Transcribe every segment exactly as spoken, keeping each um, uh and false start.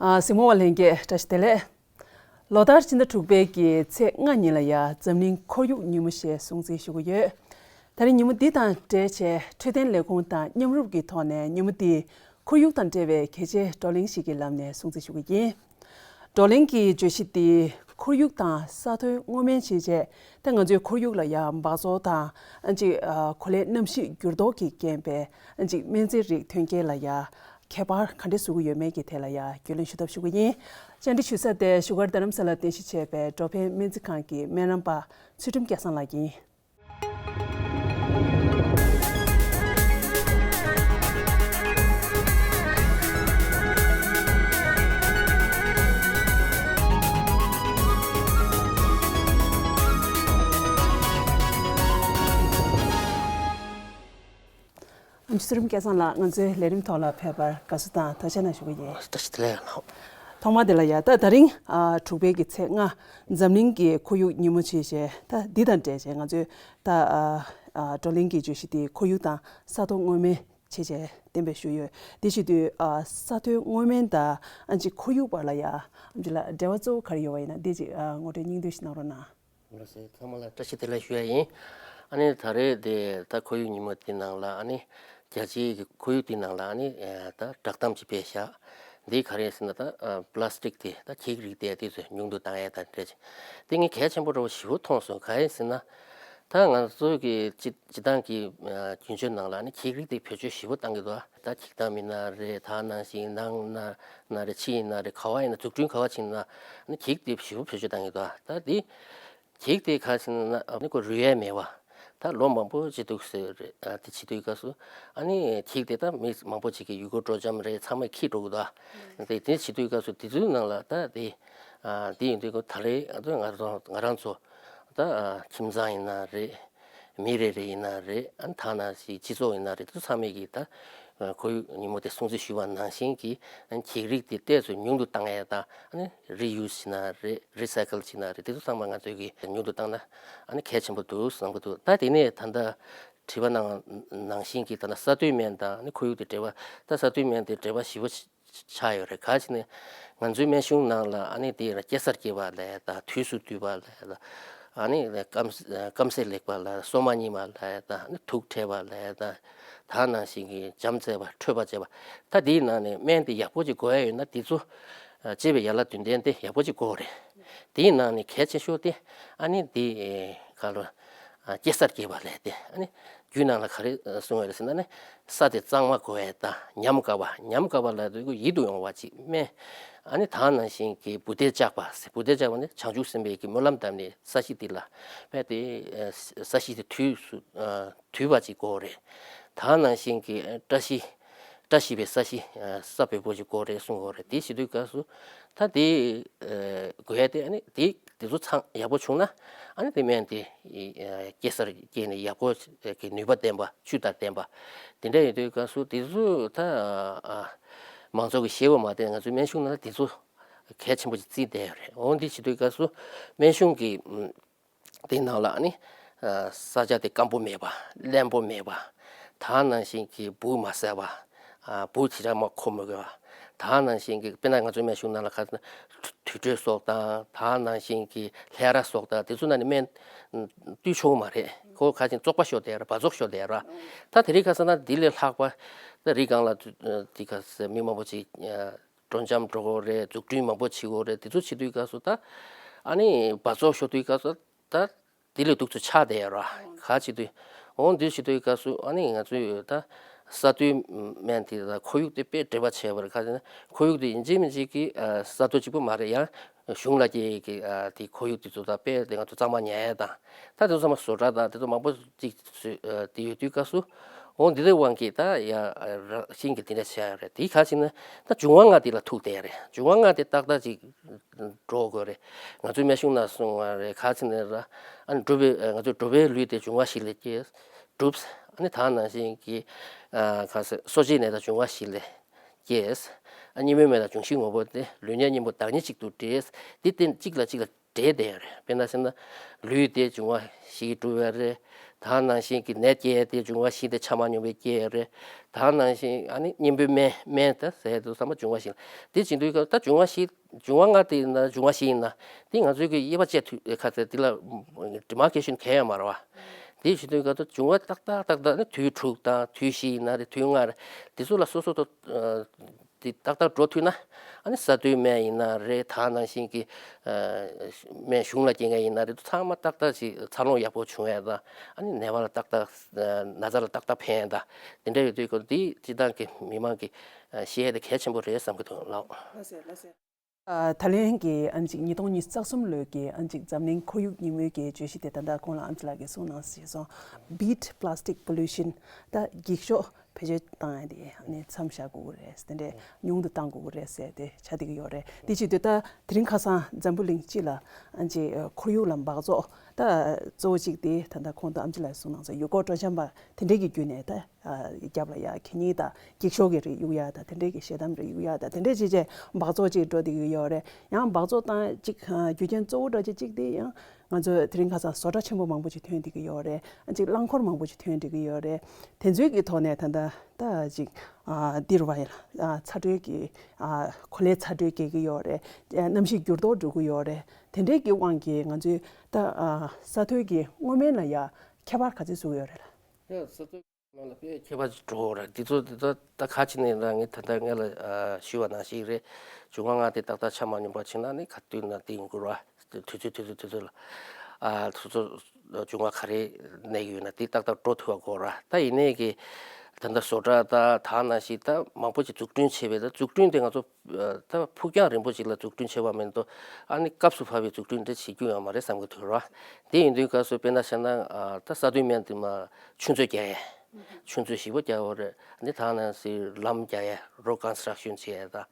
ཨ། གཟིགས་མོ་བ་ལྷན་རྒྱས་བཀྲ་ཤིས་བདེ་ལེགས། ལོ་ལྟར་ཕྱི་ཟླ་དྲུག་པའི་གི་ཚེས་ལྔ་ཉིན་ལ་ཡ་འཛམ་གླིང་ཁོར་ཡུག་ཉིན་མོ་ཞེས་སྲུང་བརྩི་ཞུ་གི་ཡོད། ད་རིང་ཉིན་མོ་འདི་དང་འབྲེལ་བྱས་འཕྲོད་བསྟེན་ལས་ཁུངས་དང་མཉམ་རུབ་ཀྱི་ཐོག་ནས་ཉིན་མོ་འདི་ཁོར་ཡུག་དང་འབྲེལ་བའི་གལ་ཆེའི་བགྲོ་གླེང་ཞིག་གི་ལམ་ནས་སྲུང་བརྩི་ཞུ་གི་ཡིན། བགྲོ་གླེང་གི་བརྗོད་གཞི་འདི་ཁོར་ཡུག་དང་ས་མཐོའི་སྔོ་སྨན་ཞེས་བྱས། ད་ང་ཚོའི་ཁོར་ཡུག་ལ་ཡ་འབག་བཙོག་དང་ཨ་ཅིག་ཨ་གོ་ལའི་གནམ་གཤིས་འགྱུར་ལྡོག་གི་རྐྱེན་པས་ཨ་ཅིག་སྨན་རྩིས་རིགས་ཐོན་སྐྱེད་ལ་ཡ་ཁྱད་པར་ག་འདྲ་བཟོ་གི་ཡོད་མེད་ཀྱི་ཐད་ལ་ཡ་རྒྱུས་ལོན་ཞུ་ཐབས་ཞུ་གི་ཡིན། བཅར་འདྲི་ཞུ་ས་དེ་བཞུགས་སྒར་རྡ་རམ་ས་ལར་རྟེན་གཞི་བྱས་པའི་འགྲོ་ཕན་སྨན་རྩིས་ཁང་གི་སྨན་རམས་པ་ཚུལ་ཁྲིམས་སྐལ་བཟང་ལགས་ཡིན། ཨ་མཆོག་ཚུལ་ཁྲིམས་སྐལ་བཟང་ལགས། ང་ཚོའི་ལས་རིམ་ཐོག་ལ་ཕེབས་པར་དགའ་བསུ་དང་ཐུགས་རྗེ་ཆེ་གནང་ཞུ་གི་ཡིན། བཀྲ་ཤིས་བདེ་ལེགས་ལགས། ཐོག་མར་དེ་ལ་ཡ་ད་ད་རིང་ཨ་དྲུག་པའི་གི་ཚེས་ལྔ་འཛམ་གླིང་གི་ཁོར་ཡུག་ཉིན་མོ་ཆེད་བྱས། ད་འདི་དང་འབྲེལ་བྱས་ང་ཚོས་ད་ཨ་ཨ་བགྲོ་གླེང་གི་བརྗོད་གཞི་དེ་ཁོར་ཡུག་དང་ས་མཐོ་སྔོ་སྨན་ཆེད་བྱས་གཏན་འབེབས་ཞུས་ཡོད། དེ་བྱེད་དུས་ཨ་ས་མཐོའི་སྔོ་སྨན་དང་ཨ་ཅིག་ཁོར་ཡུག་བར་ལ་ཡ་ཨ་ཅིག་ལ་འབྲེལ་བ་གཙོ་བོ་ག་རེ་ཡོད་པ་ཡིན་ན། དེ་ཅིག་ཨ་ངོ་སྤྲོད་སྙིང་བསྡུས་ཤིག་གནང་རོགས་གནང་། ལགས་སོ། ཚང་མ་ལ་བཀྲ་ཤིས་བདེ་ལེགས་ཞུ་ཡ་ཡིན། ཨ་ནི་ད་རེས་དེ་ད་ཁོར་ཡུག་ཉིན་མོ་དེ་ནང་ལ་ཨ་ནི་རྒྱལ་སྤྱིའི་གི་ཁོར་ཡུག་དེ་ནང་ལ་ཨ་ནི་ཨེ་ད་བསྒྲགས་གཏམ་ཅིག་སྤེལ་བཞག། འདི་ག་རེ་ཟེར་ན་ད་ཨ་པ་ལ་སི་ཊིག་དེ་ད་འཁྱིག་རིགས་དེ་དེ་ཚོ་ཉུང་དུ་བཏང་ཡ་དང་འབྲེལ་ཅིག། དེ་ངས་གལ་ཆེན་པོ་འདྲ་བོ་ཞེ་པོ་མཐོང་སོང་། ག་རེ་ཟེར་ན་ད་ང་ཚོ་གི་སྤྱི་སྤྱི་བཏང་གི་ཨ་རྒྱུན་སྤྱོད་ནང་ལ་ཨ་ནི་འཁྱིག་རིགས་དེ་བེད་སྤྱོད་ཞེ་པོ་བཏང་གི་འདུག། ད་འཁྱིག་ཐམ་ཡིན་ན་རེད། ད་ནང་བཞིན་ནང་ན་ན་རེད། ཕྱི་ཡིན་ན་རེད། ག་བ་ཡིན་ན། འཛུགས་སྐྲུན་ག་བ་ཕྱིན་ན་ཨ་ནི་འཁྱིག་དེ་ཞེ་པོ་བེད་སྤྱོད་བཏང་གི་འདུག། ད་དེ་འཁྱིག་དེ་ག་ཟེར་ན་ཨ་ནི་ཁོ་རུལ་ཡས་མེད་པ། ད་ལོ་མང་པོ་བྱས་འདུག་ཟེར་རེད། ཨ་དེ་བྱེད་དུས་སྐབས་སུ་ཨ་ནི་འཁྱིག་དེ་ད་མི་མང་པོ་ཅིག་གི་ཡུལ་སྐོར་སྤྲོ་འཆམ་རེད། ཚང་མས་འཁྱེར་འགྲོ་གི་འདུག། ཨ་དེ་དེ་བྱེད་དུས་སྐབས་སུ་དེ་ཚོའི་ནང་ལ་ད་དེ་ཨ་དེ་ཡིན་དུས་ཁོ་ད་རེས་ཨ་ང་རང་ང་རང་ཚོ་ད་ཨ་ཁྱིམ་ཚང་ཡིན་ན་རེད། མི་རེ་རེ་ཡིན་ན་རེད། ཨ་ནི་ཐ་ན་ཞིག་སྤྱི་ཚོགས་ཡིན་ན་རེད། དེ་ཚོ་ཚང་མས་ཀྱི་ད་ཁོར་ཡུག་ཉིན་མོ་དེ་སྲུང་བརྩི་ཞུས་པ་ནང་བཞིན་གྱི་ཨ་ནི་འཁྱིག་རིགས་དེ་ཏོག་ཙམ་ཉུང་དུ་བཏང་ཡས་དང་། ཨ་ནི་རི་ཡུ་སི་བྱས་ན་རེད། རི་སའི་ཀལ་བྱས་ན་རེད། དེ་ཚོ་ཚང་མ་ང་ཚོས་ཀྱི་ཉུང་དུ་བཏང་ན་ཨ་ནི་གལ་ཆེན་པོ་འདུག་བསམ་གྱི་འདུག། ད་དེ་ནས་ད་ལྟ་དྲི་བ་གནང་ནང་བཞིན་གྱི་ད་ལྟ་ས་མཐོའི་སྨན་དང་ཨ་ནི་ཁོར་ཡུག་དེ་འབྲེལ་བ། ད་ས་མཐོའི་སྨན་དེ་འབྲེལ་བ་ཞེ་པོ་ཆགས་ཡོད་རེད། ག་རེ་ཟེར་ན་ང་ཚོའི་སྨན་གཞུང་ནང་ལ་ཨ་ནི་དེ་ལ་སྐྱེ་སར་སྐྱེ་བ་ལབ་ཡ་དང་། དུས་སུ་དུས་པ་ལབ་ཡ་དང་། ཨ་ནི་སྐམ་སྐམ་སེ་ལེགས་པ་ལབ་ཡ། སོ་མ་ཉི་མ་ལབ་ཡ་དང་། ཨ་ནི་དུག་འཕྲད་པ་ལབ་ཡ་དང་། ད་ནང་བཞིན་གྱི་འཇམ་རྩེ་བ། འཕྲོད་པ་བྱེད་པ། ད་དེའི་ནང་ནས་སྨན་དེ་ཡག་པོ་ཅིག་དགོས་ཡ་ཡོད་ན་དེ་ཚོ་ཨ་སྤྱི་པའི་ཡན་ལག་བདུན་ལྡན་དེ་ཡག་པོ་ཅིག་དགོས་རེད། དེའི་ནང་ནས་གལ་ཆེ་ཤོས་དེ་ཨ་ནི་དེ་ག་ལ་ཨ་སྐྱེ་སར་སྐྱེ་བ་ལབ་དེ། ཨ་ནི་རྒྱུད་ནང་ལ་ག་རེ་གསུངས་ཡོད་རེད་ཟེར་ན་ནི། ས་དེ་གཙང་མ་དགོས་ཡས་དང་། ཉམས་དགའ་བ། ཉམས་དགའ་བ་ལབ་དུས་ཁོ་ཡིད་དུ་འོང་བ་ཅིག་སྨན། ཨ་ནི་ད་ནང་བཞིན་གྱི་བུ་དེ་བཅག་པ། བུ་དེ་བཅག་པ་ནི་བྱང་ཆུབ་སེམས་དཔའི་གི་སྨོན་ལམ་བཏབ་ནས་ས་གཞི་དེ་ལ་ཕན་ཏེ་ས་གཞི་དེ་དུས་སུ་དུས་པ་ཅིག་དགོས་རེད། ད་ནང་བཞིན་གྱི་བཀྲ་ཤིས་བཀྲ་ཤིས་པའི་ས་གཞི་ས་བོན་པོ་ཅིག་དགོས་རེད་གསུངས་ཡོད་རེད། དེ་བྱེད་དུས་སྐབས་སུ་ད་དེ་དགོས་ཡས་དེ་ཨ་ནི་དེ། དེ་ཚོ་ཚང་ཡག་པོ་བྱུང་ན་ཨ་ནི་དེ་སྨན་དེ་ཨ་སྐྱེ་སར་སྐྱེས་ནས་ཡག་པོ་གི་ནུས་པ་ལྡན་པ། ཆུ་དང་ལྡན་པ། དེ་འདྲ་ཡིན་དུས་སྐབས་སུ་དེ་ཚོ་ད་ཨ་མང་ཚོགས་ཀྱིས་ཤེས་པ་མ་གཏོགས་ང་ཚོའི་སྨན་གཞུང་ནང་ལ་དེ་ཚོ་གལ་ཆེན་པོ་ཅིག་བརྩིས་བསྡད་ཡོད་རེད། འོ་འདི་བྱེད་དུས་སྐབས་སུ་སྨན་གཞུང་གི་ཨ་དེ་ནང་ལ་ཨ་ནི་ཨ་ས་ཆ་དེ་སྐམ་པོ་མེད་པ། རླན་པོ་མེད་པ། ད་ནང་བཞིན་གྱི་འབུ་མ་བསད་པ། ཨ་འབུ་ཆེ་ཆུང་མ་འཁོར་མི་དགོས་པ། ད་ནང་བཞིན་གྱི་དཔེར་ན་ང་ཚོའི་སྨན་གཞུང་ནང་ལ་ག་ཚོད་དུ་དྲོད་སོགས་དང་། ད་ནང་བཞིན་གྱི་ལྷས་ར་སོགས་དང་། དེ་ཚོ་ནང་ནས་སྨན་བཏུས་ཆོག་མ་རེད། ཁོ་ག་ཅིག་བཙོག་པ་ཤོར་བསྡད་ར། འབག་བཙོག་ཤོར་བསྡད་ར། ད་དེ་རིང་ཁ་སང་ན་འདི་ལས་ལྷག་པ་ད་རི་སྒང་ལ་དེ་ག་ས་མི་མང་པོ་ཅིག་སྤྲོ་འཆམ་འགྲོ་གི་རེད། འཛུགས་སྐྲུན་མང་པོ་བྱེད་ཀྱི་རེད། དེ་ཚོ་བྱེད་དུས་སྐབས་སུ་ད་ཨ་ནི་འབག་བཙོག་ཤོར་དུས་སྐབས་སུ་ད། དེ་ལས་སྡུག་ཏུ་ཆགས་བསྡད་ཡོད་ར། ག་བྱེད་དུས། འོ་འདི་བྱེད་དུས་སྐབས་སུ་ཨ་ནི་ང་ཚོས་ད་ས་མཐོའི་སྨན་དེ་དང་ཁོར་ཡུག་དེ་དཔེ་འབྲེལ་བ་ཆེ་བ་རེད། ག་ཟེར་ན་ཁོར་ཡུག་དེ་ཡིན་གཅིག་མིན་གཅིག་གི་ཨ་ས་མཐོ་གཅིག་པུ་མ་རེད། ཡང་གཞུང་ལ་སྐྱེ་གི་ཨ་དེ་ཁོར་ཡུག་དེ་ཚོ་དང་དཔེ་དེ་ང་ཚོ་གཙང་མ་ཉར་ཡས་དང་། ད་དེ་ཚོ་ཚང་མ་བཟོ་གྲྭ་དང་དེ་ཚོ་མང་པོ་ཅིག་བཟོས་ཨ་དེ་ཡོད་དུས་སྐབས་སུ། འོ་འདི་ཚོའི་དབང་གིས་ད་ཡ་ར་ཤིང་གི་དེ་འདྲ་བྱས་ཡོད་རེད། དེ་ག་ཟེར་ན་ད་འབྱུང་བ་ལྔ་དེ་ལ་ཐུག་བསྡད་རེད། འབྱུང་བ་ལྔ་དེ་ཏག་ཏག་ཅིག་འགྲོ་དགོས་རེད། ང་ཚོའི་སྨན་གཞུང་ནང་གསུངས་པ་རེད། ག་ཟེར་ན་ར་ཨ་ནི་འགྲོ་བའི་ཨ་ང་ཚོའི་འགྲོ་བའི་ལུས་དེ་འབྱུང་བ་བཞི་ལས་སྐྱེས། གྲུབ། ཨ་ནི་ད་ནང་བཞིན་གྱི་ཨ་ག་ཟེར་གསོ་བྱེད་ནད་དང་འབྱུང་བ་བཞི་ལས་སྐྱེས། ཨ་གཉིས་སྨོན་མེད་དང་འབྱུང་བཞི་ངོ་བོ་དེ་ལུས་ཉེས་གཉེན་པོ་བདག་ཉིད་གཅིག་ཏུ་འདྲེས། འདི་རྟེན་གཅིག་ལ་གཅིག་ལ་འདྲེས་བསྡད་ཡོད་རེད། དཔེར་ན་ཟེར་ན་ལུས་དེ་འབྱུང་བ་བཞི་གིས་གྲུབ་པ་རེད། ད་ནང་བཞིན་གྱི་ནད་སྐྱེ་ཡས་དེ་འབྱུང་བ་བཞི་དེ་ཆ་མ་སྙོམས་པའི་སྐྱེ་ཡས་རེད། ད་ནང་བཞིན་ཨ་ནི་གཉེན་པོའི་སྨན་སྨན་དེ་ཟས་དེ་ཚང་མ་འབྱུང་བ་བཞི་ལ། དེ་བྱེད་དུས་སྐབས་ད་འབྱུང་བ་བཞི་འབྱུང་བ་ལྔ་དེ་ཡིན་ན་འབྱུང་བ་བཞི་ཡིན་ན་དེ་ང་ཚོའི་གི་དབྱེ་བ་བཅད་ཐུབ་ཁ་ཚ་དེ་ལ་ཌི་མར་ཀེ་ཤན་གང་ཡང་མ་རེད་བ། དེ་བྱེད་དུས་སྐབས་ད་འབྱུང་བ་ཏག་ཏག་ཏག་ཏག་ནི་དུས་དྲུག་དང་དུས་བཞི་ཡིན་ན་རེད། དུས་ལྔ་རེད། དེ་ཚོ་ལ་སོ་སོ་དང་། དེ་ཏག་ཏག་འགྲོ་ཐུབ་ན། ཨ་ནི་ས་དུལ་སྨན་ཡིན་ན་རེད། ད་ནང་བཞིན་གྱི་ཨ་སྨན་གཞུང་ལ་སྐྱེལ་མཁན་ཡིན་ན་རེད། ཚང་མ་ཏག་ཏག་ཅིག་འཚར་ལོངས་ཡག་པོ་བྱུང་ཡ་དང་། ཨ་ནི་ནད་པ་ལ་ཏག་ཏག་ན་ཚ་ལ་ཏག་ཏག་ཕན་ཡ་དང་། དེ་འདྲ་ཡོད་དུས་ཁོ་འདི་སྤྱི་བཏང་གི་མི་མང་གི་ཨ་ཤེས་ཡ་དེ་གལ་ཆེན་པོ་རེད་བསམ་གྱི་འདུག་ལགས། ལགས་སོ་ལགས་སོ། ཨ་ད་ལན་གྱི་ཨ་ནི་ཅིག་ཉིས་སྟོང་ཉི་ཤུ་རྩ་གསུམ་ལོའི་གི་ཨ་ནི་ཅིག་འཛམ་གླིང་ཁོར་ཡུག་ཉིན་མོའི་གི་བརྗོད་གཞི་དེ་ད་ལྟ་ཁོང་ལ་ཨམ་ཅི་ལགས་ཀྱིས་གསུངས་གནང་ཞེས་སོང་། Beat plastic pollution། ད་འགྱིག་ཤོག་བེད་སྤྱོད་བཏང་ཡ་དེ་ཨ་ནི་མཚམས་བཞག་དགོས་ཀྱི་རེད། དེ་འདྲས་ཉུང་དུ་གཏང་དགོས་ཀྱི་རེད་ཟེར་ཏེ་ཆགས་བསྡད་ཀྱི་ཡོད་རེད། དེ་བྱེད་དུས་ད་དེ་རིང་ཁ་སང་འཛམ་བུ་གླིང་སྤྱི་ལ་ཨ་ནི་ཅིག་ཁོར་ཡུག་ལ་འབག་བཙོག་ད་གཙོ་བོ་གཅིག་དེ་ད་ལྟ་ཁོང་དང་ཨམ་ཅི་ལགས་གསུངས་གནང་སོང་། ཡུལ་སྐོར་སྤྲོ་འཆམ་པ་དེ་འདྲས་ཀྱི་བརྒྱུད་ནས་ད། རྒྱབ་ལ་ཡ་གད་སྙིགས་དང་འགྱིག་ཤོག་གི་རིགས་གཡུག་ཡ་དང་དེ་འདྲས་ཀྱི་ཞལ་གདམས་རིགས་གཡུག་ཡ་དང་དེ་འདྲས་བྱས་བྱས་འབག་བཙོག་ཅིག་འགྲོ་བསྡད་ཀྱི་ཡོད་རེད། ཡང་འབག་བཙོག་བཏང་ཅིག་རྒྱུ་རྐྱེན་གཙོ་བོ་འདྲ་ཅིག་གཅིག་དེ་ཡང་ང་ཚོ་དེ་རིང་ཁ་སང་བཟོ་གྲྭ་ཆེན་པོ་མང་པོ་ཅིག་ཐོན་བསྡད་ཀྱི་ཡོད་རེད། ཅིག་རླངས་འཁོར་མང་པོ་ཅིག་ཐོན་བསྡད་ཀྱི་ཡོད་རེད། དེ་ཚོའི་གི་ཐོག་ནས་ད་ལྟ་ད་ཅིག་འདིར་བ་ཡ་ཚ་དྲོད་ཀྱི་གོ་ལའི་ཚ་དྲོད་རྒྱས་ཀྱི་ཡོད་རེད། གནམ་གཤིས་འགྱུར་ལྡོག་འགྲོ་གི་ཡོད་རེད། དེ་འདྲས་ཀྱི་དབང་གིས་ང་ཚོའི་ད་ས་མཐོའི་གི་སྔོ་སྨན་ལ་ཡ་ཁྱད་པར་ག་ཚོད་བཟོ་གི་ཡོད་རེད་ལ། ཡ་ས་མཐོའི་ནང་ལ་དཔེ་ཁྱད་པར་ཅིག་འགྲོ་གི་རེད། འདི་ཚོ་འདི་ཚོ་ད་ག་ཅི་ནས་རང་ངས་ད་ལྟ་ངས་ལ་ཞུས་པ་ནང་བཞིན་རེད། འབྱུང་བ་ལྔ་དེ་ཏག་ཏག་ཆ་མ་སྙོམས་པ་བྱུང་ན་ནི་ག་དུས་ན་དེ་ཡིན་དགོས་ར། དུས་ཚོད་དུས་ཚོད་དུས་ཚོད་ལ་ཨ་སོ་སོ་འབྱུང་བ་ག་རེ་གནས་ཀྱི་ཡོད་ན་དེ་ཏག་ཏག་འགྲོ་ཐུབ་པ་དགོས་ར། ད་ཡིན་ནའི་གི་ད་ལྟ་བཟོ་གྲྭ་ད་ད་ནང་བཞིན་ད་མང་པོ་ཅིག་འཛུགས་སྐྲུན་བྱས་པས། ད་འཛུགས་སྐྲུན་དེ་ང་ཚོ་ད་ཕུགས་རྒྱང་རིང་པོ་ཅིག་ལ་འཛུགས་སྐྲུན་བྱས་པ་མིན་འདུག་ཨ་ནི་སྐབས་སུ་བབས་པའི་འཛུགས་སྐྲུན་དེ་བྱེད་རྒྱུ་ཡོད་མ་རེད་བསམ་གྱི་འདུག་ར། དེ་ཡིན་དུས་སྐབས་སུ་དཔེར་ན་བཤད་ན་ཨ་ད་ས་དུལ་སྨན་དེ་མ་ཆུ་མཛོད་རྒྱག་ཡས། ཆུ་མཛོད་ཞིག་པོ་རྒྱག་དགོས་རེད། ཨ་ནི་ད་ནང་བཞིན་ལམ་རྒྱག་ཡས། རོ་ཀོན་སི་ཊྲག་ཤན་བྱེད་ཡས། ད་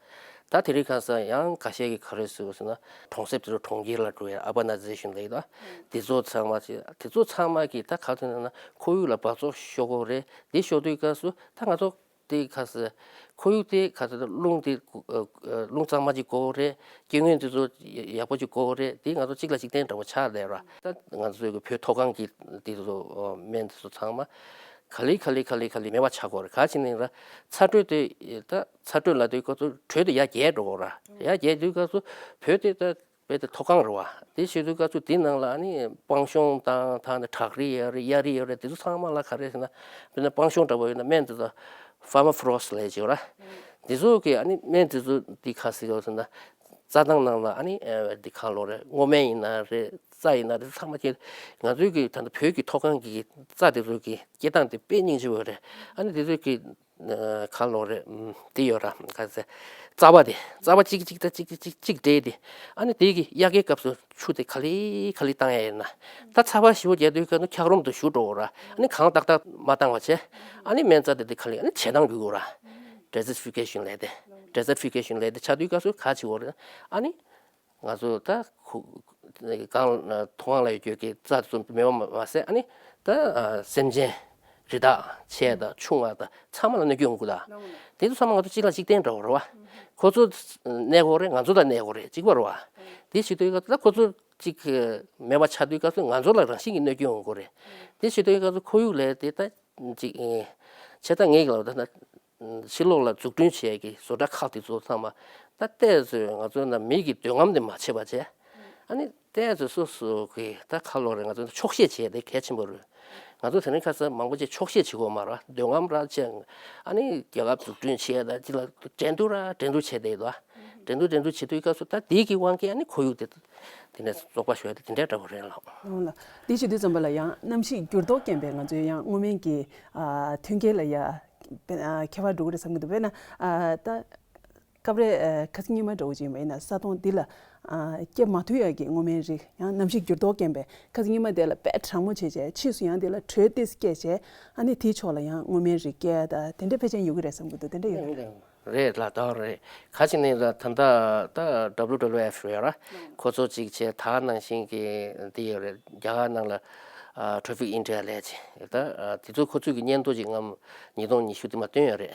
ད་དེ་རིང་ཁ་སང་ཡང་ཁ་ཤས་ཀྱིས་ག་རེ་ཟེར་བ་ཟེར་ན་གྲོང་གསེབ་དེ་ཚོ་གྲོང་ཁྱེར་ལ་འགྲོ་ཡས། ཨར་བ་ནའི་ཛེ་ཤན་ལབ་ཡས། ད་དེ་ཚོ་ཚང་མ་བྱེད། དེ་ཚོ་ཚང་མ་གིས་ད་ག་ཚོད་ན་ན་ཁོར་ཡུག་ལ་འབག་བཙོག་ཤོར་གྱི་རེད། དེ་ཤོར་དུས་སྐབས་སུ་ད་ང་ཚོ་དེ་ཁ་སང་ཁོར་ཡུག་དེ་ག་ཚོད་རླུང་དེ་རླུང་གཙང་མ་ཅིག་དགོས་རེད། སྐྱེ་དངོས་དེ་ཚོ་ཡག་པོ་ཅིག་དགོས་རེད། དེ་ང་ཚོ་གཅིག་ལ་གཅིག་བརྟེན་འདྲ་པོ་ཆགས་བསྡད་ར། ད་ང་ཚོའི་གི་བོད་མཐོ་སྒང་གི་དེ་ཚོ་སྨན་དེ་ཚོ་ཚང་མ་ག་ལེ་ག་ལེ་ག་ལེ་ག་ལེ་མེད་པ་ཆགས་དགོས་རེད། ག་ཅི་ནས་ར་ཚ་དྲོད་དེ་ད་ཚ་དྲོད་ལབ་དུས་སྐབས་སུ་དྲོད་དེ་ཡར་རྒྱས་འགྲོ་གི་ར། ཡར་རྒྱས་དུས་སྐབས་སུ་བོད་དེ་ད་དཔེ་དེ་མཐོ་སྒང་རེད་བ། དེ་བྱེད་དུས་སྐབས་སུ་དེ་ནང་ལ་ཨ་ནི་སྤང་གཤོང་དང་ད་ནི་བྲག་རི་ཡོད་རེད། གཡའ་རི་ཡོད་རེད། དེ་ཚོ་ཚང་མ་ལ་ག་རེ་ཟེར་ན་དཔེར་ན་སྤང་གཤོང་འདྲ་པོ་ཡོད་ན་སྨན་དེ་ཚོ་ཕར་མ་ཕོ་རོ་སི་ལབ་ཅིག་ཡོད་ར། དེ་ཚོ་གི་ཨ་ནི་སྨན་དེ་ཚོ་དེ་ག་ཟེར་གི་ཟེར་ན་རྩྭ་ཐང་ནང་ལ་ཨ་ནི་ཨ་དེ་གང་ལོ་རེད། སྔོ་སྨན་ཡིན་ན་རེད། རྩྭ་ཡིན་ན་རེད། ཚང་མ་ཁྱེར། ང་ཚོའི་གི་ད་ལྟ་བོད་ཀྱི་མཐོ་སྒང་གི་རྩྭ་དེ་ཚོ་གི་སྐྱེ་སྟངས་དེ་དཔེ་སྙིང་རྗེ་པོ་རེད། ཨ་ནི་དེ་ཚོ་གི་གང་ལོ་རེད། དེ་ཡོད་ར། ག་ཚོད་རྩ་བ་དེ་རྩ་བ་གཅིག་གཅིག་དང་གཅིག་གཅིག་གཅིག་འདྲེས་དེ། ཨ་ནི་དེ་གི་དབྱར་ཁའི་སྐབས་སུ་ཆུ་དེ་ག་ལེ་ག་ལེ་བཏང་ཡ་ཡིན་ན། ད་ཚ་བ་ཞེ་པོ་རྒྱག་དུས་སྐབས་སུ་འཁྱགས་རོམ་དུ་ཞུ་འགྲོ་གི་ར། ཨ་ནི་གངས་ཏག་ཏག་མ་བཏང་བ་བྱས། ཨ་ནི་སྨན་རྩྭ་དེ་དེ་ག་ལེ་ཨ་ནི་བྱེ་ཐང་རྒྱུག་གི་ར། ཌེ་ཛར་ཕི་ཀེ་ཤན་ལབ་དེ། ཌེ་ཛར་ཕི་ཀེ་ཤན་ལབ་དེ་ཆགས་དུས་སྐབས་སུ་ག་བྱེད་དགོས་རེད། ཨ་ནི་ང་ཚོ་ད་ཁུ་གང་མཐོ་སྒང་ལ་ཡོད་རྒྱུ་གི་རྩྭ་དེ་ཚོ་མེད་པ་མ་ཟད། ཨ་ནི་ད་སེམས་ཅན་རི་དྭགས་ཆེ་དང་ཆུང་བ་དང་ཚང་མ་ལ་གནོད་སྐྱོན་ཡོང་གི་ད། དེ་ཚོ་ཚང་མ་ང་ཚོ་གཅིག་ལ་གཅིག་བརྟེན་འདྲ་བོ་རེད་བ། ཁོ་ཚོ་གནས་དགོས་རེད། ང་ཚོ་ད་གནས་དགོས་རེད། གཅིག་པ་རེད་བ། དེ་བྱེད་དུས་ད་ཁོ་ཚོ་གཅིག་མེད་པ་ཆགས་དུས་སྐབས་སུ་ང་ཚོ་ལ་རང་བཞིན་གྱིས་གནོད་སྐྱོན་ཡོང་གི་རེད། དེ་བྱེད་དུས་སྐབས་སུ་ཁོར་ཡུག་ལས་དེ་ད་ཅིག་ཨེ། བྱས་ཙང་ངས་ལབ་ད་ན། ཕྱི་ལོགས་ལ་འཛུགས་སྐྲུན་བྱས་ཀྱི་བཟོ་གྲྭ་ཁག་དེ་ཚོ་ཚང་མ་ད་ཏོག་ཙམ་ང་ཚོ་ན་མི་གི་འདོད་རྔམ་དེ་མ་བྱེད་པ་བྱས། ཨ་ནི་ཏོག་ཙམ་སོ་སོ་གི་ད་ཁ་ལོ་རེ་ང་ཚོ་ཆོག་ཤེས་བྱས་དེ་གལ་ཆེན་པོ་རེད། ང་ཚོ་དེ་རིང་ཁ་སང་མང་པོ་ཅིག་ཆོག་ཤེས་བྱེད་དགོས་མ་རེད། འདོད་རྔམ་ར་བྱས། ཨ་ནི་རྒྱལ་ཁབ་འཛུགས་སྐྲུན་བྱས་ད་ཅི་ལ་འགྲན་བསྡུར་ར་འགྲན་བསྡུར་བྱས་དེ་ཡོད་ད། འགྲན་བསྡུར་འགྲན་བསྡུར་བྱེད་དུས་སྐབས་སུ་ད་དེའི་གི་དབང་གིས་ཨ་ནི་ཁོར་ཡུག་དེ་དེ་ནས་བཙོག་པ་ཤོར་ཡ་དེ་དེ་འདྲའི་འདྲ་པོ་རེད་ལགས། འོང་ལ། དེ་བྱེད་དུས་ཙམ་པ་ལ་ཡང་གནམ་གཤིས་འགྱུར་ལྡོག་རྐྱེན་པས་ང་ཚོའི་ཡང་སྔོ་སྨན་གྱི་ཨ་ཐོན་སྐྱེད་ལ་ཡ་ཨ་ཁྱད་པར་འགྲོ་གི་རེད་བསམ་གྱི་འདུག་དཔེར་ན་ཨ་ད་སྐབས་རེ་ཨ་ཁ་སང་ཉི་མ་འདྲ་བོ་ཅིག་ཡིན་པ་ཡིན་ན་ས་སྟོང་འདི་ལ་ཨ་སྐྱེ་མ་ཐུབ་ཡ་གི་སྔོ་སྨན་རིགས་ཡང་གནམ་གཤིས་འགྱུར་ལྡོག་རྐྱེན་པས་ཁ་སང་ཉི་མ་དེ་ལ་དཔེ་གྲང་མོ་བྱས་བྱས་ཕྱིས་སུ་ཡང་དེ་ལ་དྲོད་ཏོག་ཙམ་སྐྱེས་བྱས་ཨ་ནི་དེའི་ཕྱོགས་ལ་ཡང་སྔོ་སྨན་རིགས་སྐྱེ་ཡ་ད་དེ་འདྲའི་ཕལ་ཆེར་ཡོད་ཀྱི་རེད་བསམ་གྱི་འདུག་དེ་འདྲ་ཡོད་ཀྱི་རེད། རེད་ལགས། ད་རེད། ག་ཅི་ནས་ལ་ད་ལྟ་ད་ཌབ་ལུ་ཌབ་ལུ་ཨེཕ་རེད་ར། ཁོ་ཚོ་གཅིག་བྱས་ད་ནང་བཞིན་གྱི་འདི་ཡོད་རེད། རྒྱ་གར་ནང་ལ་ཨ་ཊེ་ཕིག་ཨིན་ཌི་ཡ་ལས་བྱེད་ད་ཨ་དེ་ཚོ་ཁོ་ཚོས་ཀྱི་སྙན་ཐོ་ཅིག་སྔོན་ཉིས་སྟོང་ཉི་ཤུ་དེ་མ་བཏོན་ཡོད་རེད།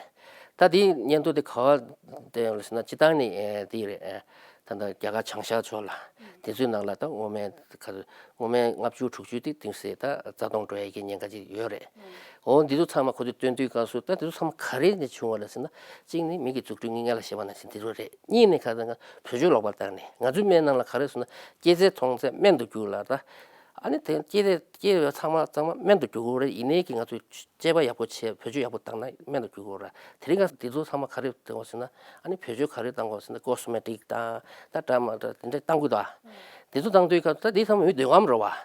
ད་དེའི་སྙན་ཐོ་དེ་ག་པར་བསྟན་ཡོད་ལ་ཟེར་ན། སྤྱིར་བཏང་ནས་ཨེ་དེ་རེད། ཨེ་ད་ལྟ་རྒྱ་གར་བྱང་ཤར་ཕྱོགས་ལ་དེ་ཚོའི་ནང་ལ་ད་སྔོ་སྨན་ག་ཚོད་སྔོ་སྨན་ལྔ་བཅུ་དྲུག་ཅུ་དེ་དེང་སང་ད་རྩ་སྟོང་འགྲོ་ཡ་གི་ཉེན་ཁ་ཅིག་ཡོད་རེད། འོ་འདི་ཚོ་ཚང་མ་ཁོ་ཚོས་བཏོན་དུས་སྐབས་སུ། ད་དེ་ཚོ་ཚང་མ་ག་རེ་ནས་བྱུང་བ་ལ་ཟེར་ན། གཅིག་ནི་མི་གི་འཛུགས་སྐྲུན་ངས་སྔོན་ལ་བཤད་པ་ནང་བཞིན་དེ་ཚོ་རེད། གཉིས་ནི་ག་ཚོད་ང་བེད་སྤྱོད་ལོག་པར་བཏང་ནས། ང་ཚོའི་སྨན་ནང་ལ་ག་རེ་ཟེར་ན། སྐྱེད་ཚལ་འཐུང་ཚད་སྨན་དུ་གྱུར་ལ། ད་ཨ་ནི་དེ་སྐྱེད་ཚལ་སྐྱེད་ཡོད་ཚང་མ་ཚང་མ་སྨན་དུ་གྱུར་དགོས་རེད། ཡིན་ནའི་གི་ང་ཚོས་དཔྱད་པ་ཡག་པོ་བྱས། བེད་སྤྱོད་ཡག་པོ་བཏང་ན་སྨན་དུ་འགྱུར་གྱི་ཡོད་ར། དེ་རིང་ཁ་སང་དེ་ཚོ་ཚང་མ་ག་རེ་བཏང་དགོས་ཟེར་ན། ཨ་ནི་བེད་སྤྱོད་ག་རེ་བཏང་དགོས་ཟེར་ན། ཀོ་སི་མེ་ཊིག་དང་ད་འདྲ་མི་འདྲ་དེ་འདྲ་བཏང་དགོས་དོ། དེ་ཚོ་བཏང་དུས་སྐབས་སུ་ད་དེ་ཚང་མ་མི་འདོད་རྔམ་རེད་བ།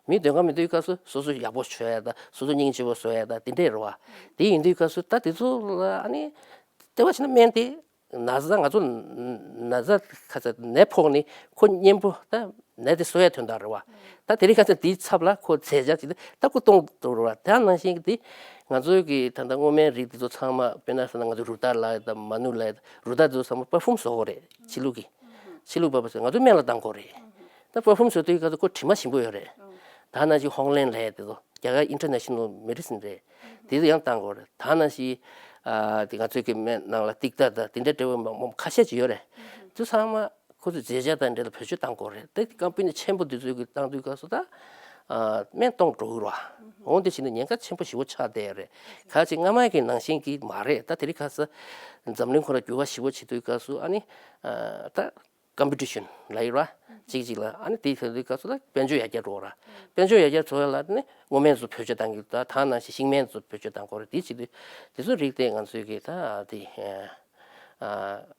མི་འདོད་རྔམ་མི་འདོད་སྐབས་སུ་སོ་སོ་ཡག་པོ་བྱོས་ཡ་ད། སོ་སོ་སྙིང་རྗེ་པོ་བཟོ་ཡ་ད། དེ་འདྲས་རེད་བ། དེ་ཡིན་དུས་སྐབས་སུ་ད་དེ་ཚོ་ལ་ཨ་ནི་ལྟེ་བ་བྱས་ན་སྨན་དེ། ན་ཚ། ང་ཚོ་ན་ཚ་ཁ་ཚ་ནད་ཕོག་ནས་ཁོ་གཉེན་པོ་ད་ནད་དེ་གསོ་ཡ་དོན་དག་རེད་བ། ད་དེ་རིང་ཁ་སང་དེའི་ཚབ་ལ་ཁོ་རྫས་ཆ་ཅིག་ད་ཁོ་གཏོང་འགྲོ་རེད་བ། ད་ནང་བཞིན་གྱི་དེ་ང་ཚོའི་གི་ད་ལྟ་སྔོ་སྨན་རིགས་དེ་ཚོ་ཚང་མ། དཔེར་ན་ཟེར་ན་ང་ཚོ་རུ་ཏར་ལབ་ཡ་ད། མ་ནུ་ལབ་ཡ་ད། རུ་ཏར་དེ་ཚོ་ཚང་མ་པར་ཕིའུམ་བཟོ་དགོས་རེད། ཕྱི་ལུགས་ཀྱི། ཕྱི་ལུགས་པར་ཕིའུམ་བཟོ། ང་ཚོ་སྨན་ལ་བཏང་དགོས་རེད། ད་པར་ཕིའུམ་བཟོ་དུས་སྐབས་སུ་ཁོ་དྲི་མ་ཞིམ་པོ་ཡོད་རེད། ད་ནང་བཞིན་ཧོང་ལེན་ལབ་ཡ་དེ་ཚོ་རྒྱ་གར་ཨིན་ཊར་ནེ་ཤ་ནལ་མེ་ཌི་སིན་རེད། དེ་ཚོ་ཡང་བཏང་དགོས་རེད། ད་ནང་བཞིན་ཨ་དེ་ང་ཚོའི་གི་སྨན་ནང་ལ་ཏིག་ཏ་དང་དེ་འདྲ་འདྲ་བོ་མང་མང་ཁ་ཤས་ཅིག་ཡོད་རེད། དེ་ཚང་མ་ཁོ་ཚོས་རྫས་ཆ་དང་འབྲེལ་བའི་བེད་སྤྱོད་བཏང་དགོས་རེད། དེ་ཀམ་པ་ནི་ཆེན་པོ་དེ་ཚོས་གི་བཏང་དུས་སྐབས་སུ་ད་ཨ་སྨན་གཏོང་འགྲོ་གི་རེད་བ། འོ་དེ་བྱས་ནས་ཉེན་ཁ་ཆེན་པོ་ཞེ་པོ་ཆགས་བསྡད་ཡོད་རེད། གལ་སྲིད་སྔ་མ་གི་ནང་བཞིན་གྱི་མ་རེད། ད་དེ་རིང་ཁ་སང་འཛམ་གླིང་ཁོ་རང་འགྱུར་བ་ཞེ་པོ་བྱེད་དུས་སྐབས་སུ། ཨ་ནི་ཨ་ད་ཀམ་པི་ཊི་ཤན་ལབ་ཡོད་ར། གཅིག་གཅིག་ལ། ཨ་ནི་དེ་ཐོན་དུས་སྐབས་སུ་ད་དཔལ་འབྱོར་ཡར་རྒྱས་འགྲོ་ར། དཔལ་འབྱོར་ཡར་རྒྱས་འགྲོ་ཡ་ལ་ནི་སྔོ་སྨན་ཚོ་བེད་སྤྱོད་བཏང་གི་འདུག། ད་ནང་བཞིན་ཤིང་སྨན་ཚོ་བེད་སྤྱོད་བཏང་དགོས་རེད། དེ་བྱེད་དུས་དེ་ཚོ་རིགས་དེ་ང་ཚོའི་གི་ད་དེ་ཨ་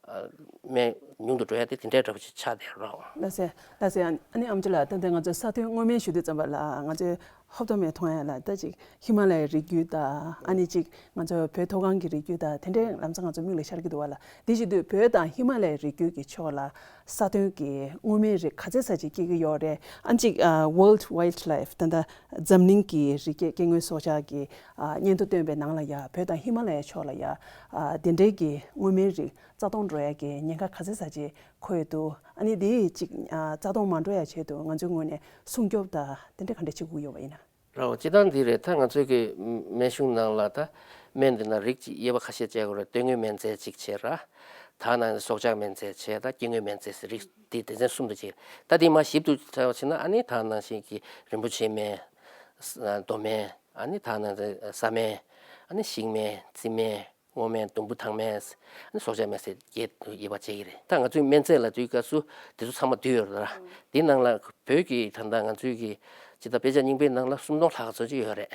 ཨ་སྨན་ཉུང་དུ་འགྲོ་ཡ་དེ་དེ་འདྲའི་འདྲ་པོ་ཅིག་ཆགས་བསྡད་རོགས། ལགས་སེ། ལགས་སེ། ཨ་ནི་ཨམ་ཆི་ལགས། ད་ལྟ་ང་ཚོས་ས་མཐོའི་སྔོ་སྨན་ཞུ་དུས་ཙམ་པ་ལ། ང་ཚོས་ཧོབ་ཏོ་མེ་མཐོང་ཡ་ལ་ད་ཅིག་ཧི་མ་ལ་ཡའི་རི་རྒྱུད་དང་། ཨ་ནི་ཅིག་ང་ཚོ་བོད་མཐོ་སྒང་གི་རི་རྒྱུད་དང་དེ་འདྲའི་ལམ་སང་ང་ཚོ་མིག་ལ་ཤར་གྱི་འདུག་བ་ལ། དེ་བྱེད་དུས་བོད་དང་ཧི་མ་ལ་ཡའི་རི་རྒྱུད་ཀྱི་ཕྱོགས་ལ་ས་མཐོའི་གི་སྔོ་སྨན་རིགས་ག་ཚད་ཙམ་ཅིག་སྐྱེ་གི་ཡོད་རེད། ཨ་ནི་ཅིག་ཨ་World Wildlife། ད་ལྟ་འཛམ་གླིང་གི་རི་སྐྱེས་སྐྱེ་དངོས་སྲོག་ཆགས་ཀྱི་ཨ་སྙན་ཐོ་བཏོན་པའི་ནང་ལ་ཡ། བོད་དང་ཧི་མ་ལ་ཡའི་ཕྱོགས་ལ་ཡ་ཨ་དེ་འདྲའི་གི་སྔོ་སྨན་རིགས་རྩ་སྟོང་འགྲོ་ཡ་གི་ཉེན་ཁ་ག་ཚད་ཙམ་ཅིག་འཁོད་ཡོད་འདུག། ཨ་ནི་དེ་ཅིག་ཨ་རྩ་སྟོང་མ་འགྲོ་ཡ་ཆེད་དུ་ང་ཚོའི་ངོས་ནས་སྲུང་སྐྱོབ་དང་དེ་འདྲ་ག་འདྲ་བྱེད་དགོས་ཡོད་པ་ཡིན་ན། རོ། སྤྱིར་བཏང་འདི་རེད། ད་ང་ཚོའི་གི་སྨན་གཞུང་ནང་ལ་ད་སྨན་འདི་ན་རིགས་ཀྱི་དབྱེ་བ་ཁ་ཤས་བྱེད་དགོས་རེད། སྟོད་སྨད་སྨན་རྫས་གཅིག་བྱས་ར། ད་ནང་སྲོག་ཆགས་སྨན་རྫས་བྱས། ད་སྐྱེ་དངོས་སྨན་རྫས་ཟེར་རིགས་འདི་སྡེ་ཚན་གསུམ་དུ་ཕྱེ། ད་འདི་མར་ཞིབ་ཏུ་ཆ་བ་བྱས་ན། ཨ་ནི་ད་ནང་བཞིན་གྱི་རིན་པོ་ཆེ་སྨན། ཨ་རྡོ་སྨན། ཨ་ནི་ད་ནང་ས་སྨན། ཨ་ནི་ཤིང་སྨན། རྩི་སྨན། སྔོ་སྨན། དུམ་བུ་ཐང་སྨན། ཨ་ནི་སྲོག་ཆགས་སྨན་ཟེར་བརྒྱད་དུ་དབྱེ་བ་ཕྱེ་གི་རེད། ད་ང་ཚོའི་སྨན་རྫས་ལབ་དུས་སྐབས་སུ་དེ་ཚོ་ཚང་མ་འདུས་ཡོད་རེད། དེ་ནང་ལ་བོད་ཀྱི་ད་ལྟ་ང་ཚོའི་གི་སྤྱི་ཟླ་དཔེ་ཆ་རྙིང་པའི་ནང་ལ་སུམ་སྟོང་ལྷག་ཙམ་ཅིག་ཡོད་རེད།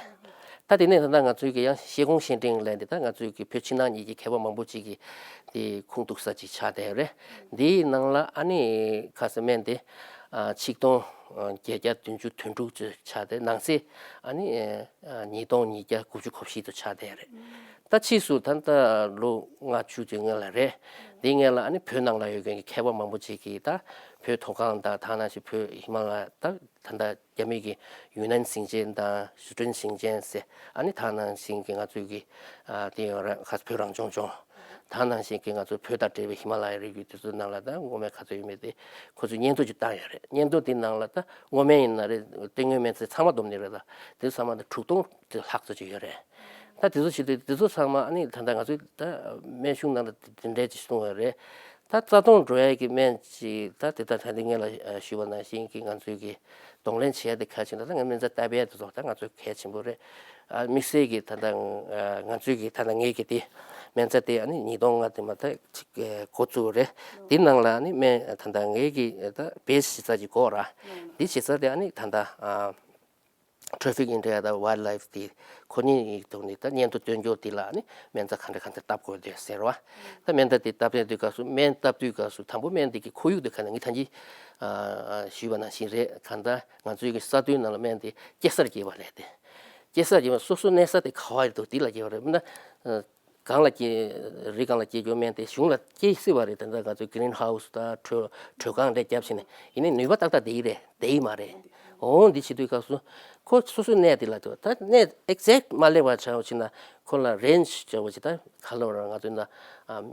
ད་དེ་ནས་ད་ལྟ་ང་ཚོའི་གི་ཡང་ཤེལ་སྒོང་ཤེལ་སྒྲེང་ལབ་འདི། ད་ང་ཚོའི་གི་བོད་ཕྱི་ནང་གཉིས་ཀྱི་མཁས་པ་མང་པོ་ཅིག་གི་དེ་ཁུངས་གཏུགས་ས་ཅིག་ཆགས་བསྡད་ཡོད་རེད། འདིའི་ནང་ལ་ཨ་ནི་ཁ་སང་སྨན་དེ་ཨ་ཆིག་སྟོང་བརྒྱད་བརྒྱ་བདུན་ཅུ་དོན་དྲུག་ཙམ་ཆགས་ཏེ། ནང་གསེས་ཨ་ནི་ཨ་ཉིས་སྟོང་ཉིས་བརྒྱ་དགུ་བཅུ་གོ་བཞི་དུ་ཆགས་བསྡད་ཡོད་རེད། ད་ཕྱིས་སུ་ད་ལྟ་ལོ་ལྔ་བཅུ་ཙམ་སྔོན་ལ་རེད། འདིའི་སྔོན་ལ་ཨ་ནི་བོད་ནང་ལ་ཡོད་མཁན་གྱི་མཁས་པ་མང་པོ་ཅིག་གིས། ད་བོད་མཐོ་སྒང་དང་། ད་ནང་བཞིན་བོད་ཧི་མ་ལ་ཡ། ད་ད་ལྟ་རྒྱ་མི་གི་ཡུན་ནན་ཞིང་ཆེན་དང་ཞུ་ཀྲེན་ཞིང་ཆེན་ཟེར། ཨ་ནི་ད་ནང་བཞིན་གྱི་ང་ཚོའི་གི་ཨ་དེ་ཡང་ར་ཁ་བོད་རང་སྐྱོང་ལྗོངས། ད་ནང་བཞིན་གྱི་ང་ཚོ་བོད་དང་འབྲེལ་བའི་ཧི་མ་ལ་ཡའི་རི་རྒྱུད་དེ་ཚོའི་ནང་ལ་ད་སྔོ་སྨན་ག་ཚོད་ཡོད་མེད་དེ་ཁོ་ཚོས་སྙན་ཐོ་ཅིག་བཏང་ཡོད་རེད། སྙན་ཐོ་དེའི་ནང་ལ་ད་སྔོ་སྨན་ཡིན་ན་རེད། སྟོད་སྨད་སྨན་རྫས་ཚང་མ་བསྡོམས་ནས་རེད། ད་དེ་ཚང་མ་ད་དྲུག་སྟོང་ལྷག་ཙམ་ཅིག་ཡོད་རེད། ད་དེ་ཚོ་བྱེད་དུས་དེ་ཚོ་ཚང་མ་ཨ་ནི་ད་ལྟ་ང་ཚོའི་ད་སྨན་གཞུང་ནང་ལ་དེ་འདྲའི་ཅིག་གསུངས་ཡོད་རེད། ད་རྩ་སྟོང་འགྲོ་ཡ་གི་སྨན་ཅིག་ད་དེ་ད་ད་ལྟ་སྔོན་ལ་ཞུས་པ་ནང་བཞིན་གྱི་ང་ཚོའི་གི་གདོང་ལེན་བྱེད་ཡ་དེ་གལ་ཆེན་པོ། ད་ང་སྨན་རྩྭ་བཏབ་ཡ་དེ་ཚོ་ད་ང་ཚོའི་གལ་ཆེན་པོ་རེད། ཨ་དམིགས་བསལ་གྱི་ད་ལྟ་ང་ཚོའི་གི་ད་ལྟ་ངའི་གི་དེ་སྨན་རྩྭ་དེ་ཨ་ནི་ཉིས་སྟོང་ལྔ་དེ་མ་ད་ཅིག་འགོ་བཙུགས་རེད། དེ་ནང་ལ་ཨ་ནི་སྨན་ད་ལྟ་ངའི་གི་ད་བེ་སི་བྱེད་ས་ཅིག་དགོས་ར། དེ་བྱེད་ས་དེ་ཨ་ནི་ད་ལྟ་ཨ། Traffic in India དང་Wildlife དེ་ཁོ་གཉིས་ཀྱི་ཐོག་ནས་ད་སྙན་ཐོ་སྟོན་རྒྱུ་དེ་ལ་ནི་སྨན་རྩྭ་ག་འདྲ་ག་འདྲ་བཏབ་དགོས་འདུག་ཟེར་བ། ད་སྨན་རྩྭ་དེ་བཏབ་ཡས་དུས་སྐབས་སུ། སྨན་བཏབ་དུས་སྐབས་སུ་དང་པོ་སྨན་དེ་གི་ཁོར་ཡུག་དེ་ག་ནང་ངས་ད་གིན་ཞུས་པ་ནང་བཞིན་རེད། གང་ལྟར་ང་ཚོའི་གི་ས་མཐོའི་ནང་ལ་སྨན་དེ་སྐྱེ་སར་སྐྱེས་པ་རེད་དེ། སྐྱེ་སར་སྐྱེས་པ་སོ་སོ་གནས་ས་དེ་ག་བ་རེད་འདུག་དེ་ལ་སྐྱེས་པ་རེད། མིན་ན། གང་ལ་སྐྱེ། རི་སྒང་ལ་སྐྱེ་རྒྱུ་སྨན་དེ་གཞུང་ལ་སྐྱེ་སྲིད་པ་རེད། དེ་འདྲ་ང་ཚོས་green house དང་དྲོད་དྲོད་ཁང་འདྲ་བརྒྱབ་བྱས་ནས། ཡིན་ནའི་ནུས་པ་ཏག་ཏག་དེ་ཡི་རེད། དེ་ཡི་མ་རེད། འོ་འདི་བྱེད་དུས་སྐབས་སུ་ཁོ་སོ་སོའི་གནས་དེ་ལ་དུ་ད་གནས་exact མ་སླེབས་པ་ཆགས་པ་ཕྱིན་ན། ཁོ་ལ་range བྱ་བ་ཅིག་ད་ག་ལོ་ར་ང་ཚོའི་ན་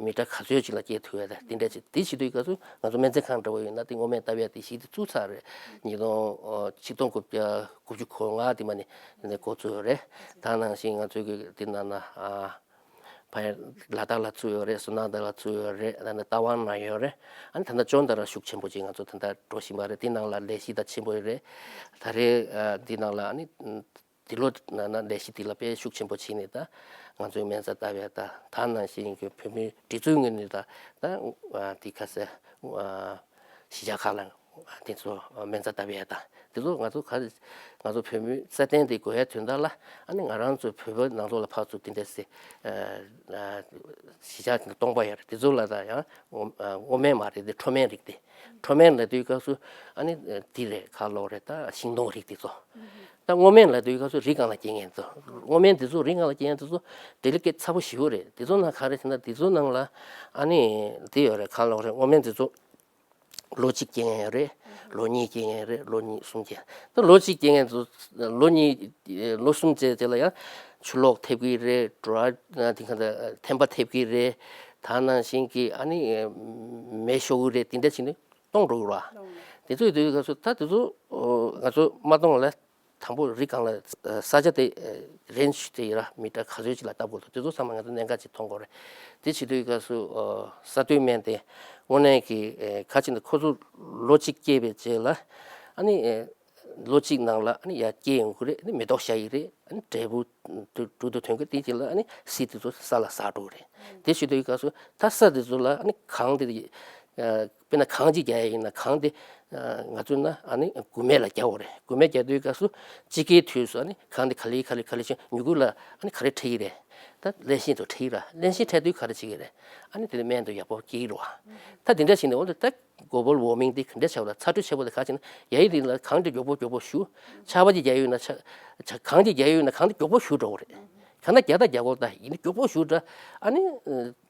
མི་ཊར་ག་ཚོད་ཅིག་ལ་སྐྱེ་ཐུབ་ཡ་ད་དེ་འདྲ་ཅིག་དེ་བྱེད་དུས་སྐབས་སུ་ང་ཚོ་སྨན་རྩིས་ཁང་འདྲ་བོ་ཡིན་ན་དེ་སྔོན་མ་བཏབ་ཡ་དེ་གཞི་དེ་བཙུགས་ཚར་རེད། ཉིས་སྟོང་ཆིག་སྟོང་དགུ་བརྒྱ་དགུ་བཅུ་གོ་ལྔ་དེ་མ་ནས་འགོ་བཙུགས་ཡོད་རེད། ད་ནང་བཞིན་ང་ཚོའི་གི་དེ་ན་ན་ཨ། ཕར་ལ་དྭགས་ལ་ཚུར་ཡོད་རེད། བསོད་ནམས་ཟླ་ལ་ཚུར་ཡོད་རེད། ད་ནི་རྟ་དབང་ན་ཡོད་རེད། ཨ་ནི་ད་ལྟ་ཅོན་ཏ་ར་ཤུགས་ཆེན་པོ་ཅིག་ང་ཚོ་ད་ལྟ་འགྲོ་བཞིན་པ་རེད། དེ་ནང་ལ་ལས་གཞི་ད་ཆེན་པོ་ཡོད་རེད། ད་རེས་ཨ་འདི་ནང་ལ་ཨ་ནི་འདི་ལོ་ནང་ན་ལས་གཞི་འདི་ལ་དཔེ་ཤུགས་ཆེན་པོ་བྱས་ནས། ད་ང་ཚོའི་སྨན་རྩྭ་ལྟ་བའི་ད་ད་ནང་བཞིན་གྱི་བོད་མིའི་སྒྲིག་འཛུགས་ངོས་ནས་ད་ད་ཨ་འདི་ག་ཟེར་ཨ་གཞིས་ཆགས་ཁག་ལ་དེ་ཚོ་སྨན་རྩྭ་ལྟ་བའི་ད་དེ་ཚོ་ང་ཚོ་ག་རེ་ང་ཚོ་བོད་མིའི་རྩ་དོན་དེ་དགོས་ཡ་དོན་དག་ལ། ཨ་ནི་ང་རང་ཚོ་བོད་པའི་ནང་ལོགས་ལ་ཕར་ཚུར་དེ་འདྲ་སེ་ཨ་གཞིས་ཆགས་དེ་སྟོང་པ་ཡོད་རེད། དེ་ཚོ་ལ་ད་ཡང་སྔོ་སྔོ་སྨན་མ་རེད་དེ། ཁྲོག་སྨན་རིགས་དེ། ཁྲོག་སྨན་ལབ་དུས་སྐབས་སུ་ཨ་ནི་དེ་རེད། ག་ལབ་རེད། ད་ཤིང་སྡོང་རིགས་དེ་ཚོ། ད་སྔོ་སྨན་ལབ་དུས་སྐབས་སུ་རི་སྒང་ལ་སྐྱེ་མཁན་ཚོ། སྔོ་སྨན་དེ་ཚོ་རི་སྒང་ལ་སྐྱེ་མཁན་དེ་ཚོ་ཌེ་ལི་ཀེཊ་ཚ་པོ་ཞེ་པོ་རེད། དེ་ཚོ་ནང་ག་རེ་བྱས་ན་དེ་ཚོ་ནང་ལ་ཨ་ནི་དེ་ཡོད་རེད། ག་ལབ་རེད། སྔོ་སྨན་དེ་ཚོ་ལོ་གཅིག་སྐྱེ་མཁན་ཡོད་རེད། ལོ་གཉིས་སྐྱེ་མཁན་རེད། ལོ་གཉིས་གསུམ་སྐྱེ། ད་ལོ་གཅིག་སྐྱེ་མཁན་ཚོ་ལོ་གཉིས་ལོ་གསུམ་བྱས་དེ་ལ་ཡང་ཆུ་ལོག་ཐེབས་ཀྱི་རེད། དྲོ་བ་དེ་ག་ད་ཐན་པ་ཐེབས་ཀྱི་རེད། ད་ནང་བཞིན་གྱི་ཨ་ནི་མེ་ཤོར་གྱི་རེད། དེ་འདྲ་བྱས་ནས་སྟོངས་འགྲོ་གི་རེད་བ། དེ་ཚོ་ཡོད་དུས་སྐབས་སུ་ད་དེ་ཚོ་ང་ཚོ་མ་སྟོངས་ལ། དང་པོ་རི་སྒང་ལ་ས་ཆ་དེ་རེན་ཇི་དེ་ཡིན་ན་མི་ཊར་ག་ཚོད་ཅིག་ལ་བཏབ་དགོས་འདུག་དེ་ཚོ་ཚང་མ་ང་ཚོ་གནད་འགག་ཅིག་མཐོང་གི་ཡོད་རེད། དེ་བྱེད་དུས་སྐབས་སུ་ས་སྟོན་སྨན་དེ་དངོས་གནས་ཀྱི་ག་ཅིག་ནི་ཁོ་ཚོ་ལོ་གཅིག་སྐྱེས་པའི་རྗེས་ལ་ཨ་ནི་ལོ་གཅིག་ནང་ལ་ཨ་ནི་ཡར་སྐྱེ་ཡོང་གི་རེད། ཨ་ནི་མེ་ཏོག་ཤར་ཡི་རེད། ཨ་ནི་འབྲས་བུ་དུ་དུ་ཐོན་གི། དེ་རྗེས་ལ་ཨ་ནི་སིཌ་དེ་ཚོ་ས་ལ་ཟག་འགྲོ་གི་རེད། དེ་བྱེད་དུས་སྐབས་སུ་ད་ས་དེ་ཚོ་ལ་ཨ་ནི་གངས་དེ། དཔེར་ན་གངས་ཅིག་རྒྱག་ཡ་ཡིན་ན་གངས་དེ་ང་ཚོ་ན་ཨ་ནི་དགུ་མེ་ལ་རྒྱག་དགོས་རེད། དགུ་མེ་རྒྱག་དུས་སྐབས་སུ་དཔྱིད་ཀའི་དུས་སུ་ཨ་ནི་གངས་དེ་ག་ལེ་ག་ལེ་ག་ལེ་ཤིང་མྱུ་གུ་ལ་ཨ་ནི་ག་རེ་འཕྲད་ཀྱི་རེད། ད་བརླན་གཤེར་དུ་འཕྲད་ཀྱི་རེད། བརླན་གཤེར་འཕྲད་དུས་ག་རེ་བྱེད་ཀྱི་རེད། ཨ་ནི་དེ་ནི་སྨན་དུ་ཡག་པོ་སྐྱེ་གི་རེད་བ། ད་དེ་འདྲ་བྱས་ནས་འོ་ན་ད་གོ་བལ་ཝར་མིང་དེ་ག་འདྲ་བྱ་བ་ལ་ཚ་དྲོད་ཆེ་བོ་དེ་ག་བྱས་ན་ཡ་ཡི་དེ་ལ་གངས་དེ་མགྱོགས་པོ་མགྱོགས་པོ་ཞུ། ཆར་པ་ཅིག་རྒྱག་ཡོད་ན་ཆ་ཆ་གངས་ཅིག་རྒྱག་ཡོད་ན་གངས་དེ་མགྱོགས་པོ་ཞུ་འགྲོ་གི་རེད། གང་ན་རྒྱག་ད་རྒྱག་གོ་ད་ཡིན་ན་མགྱོགས་པོ་ཞུ་འདྲ། ཨ་ནི་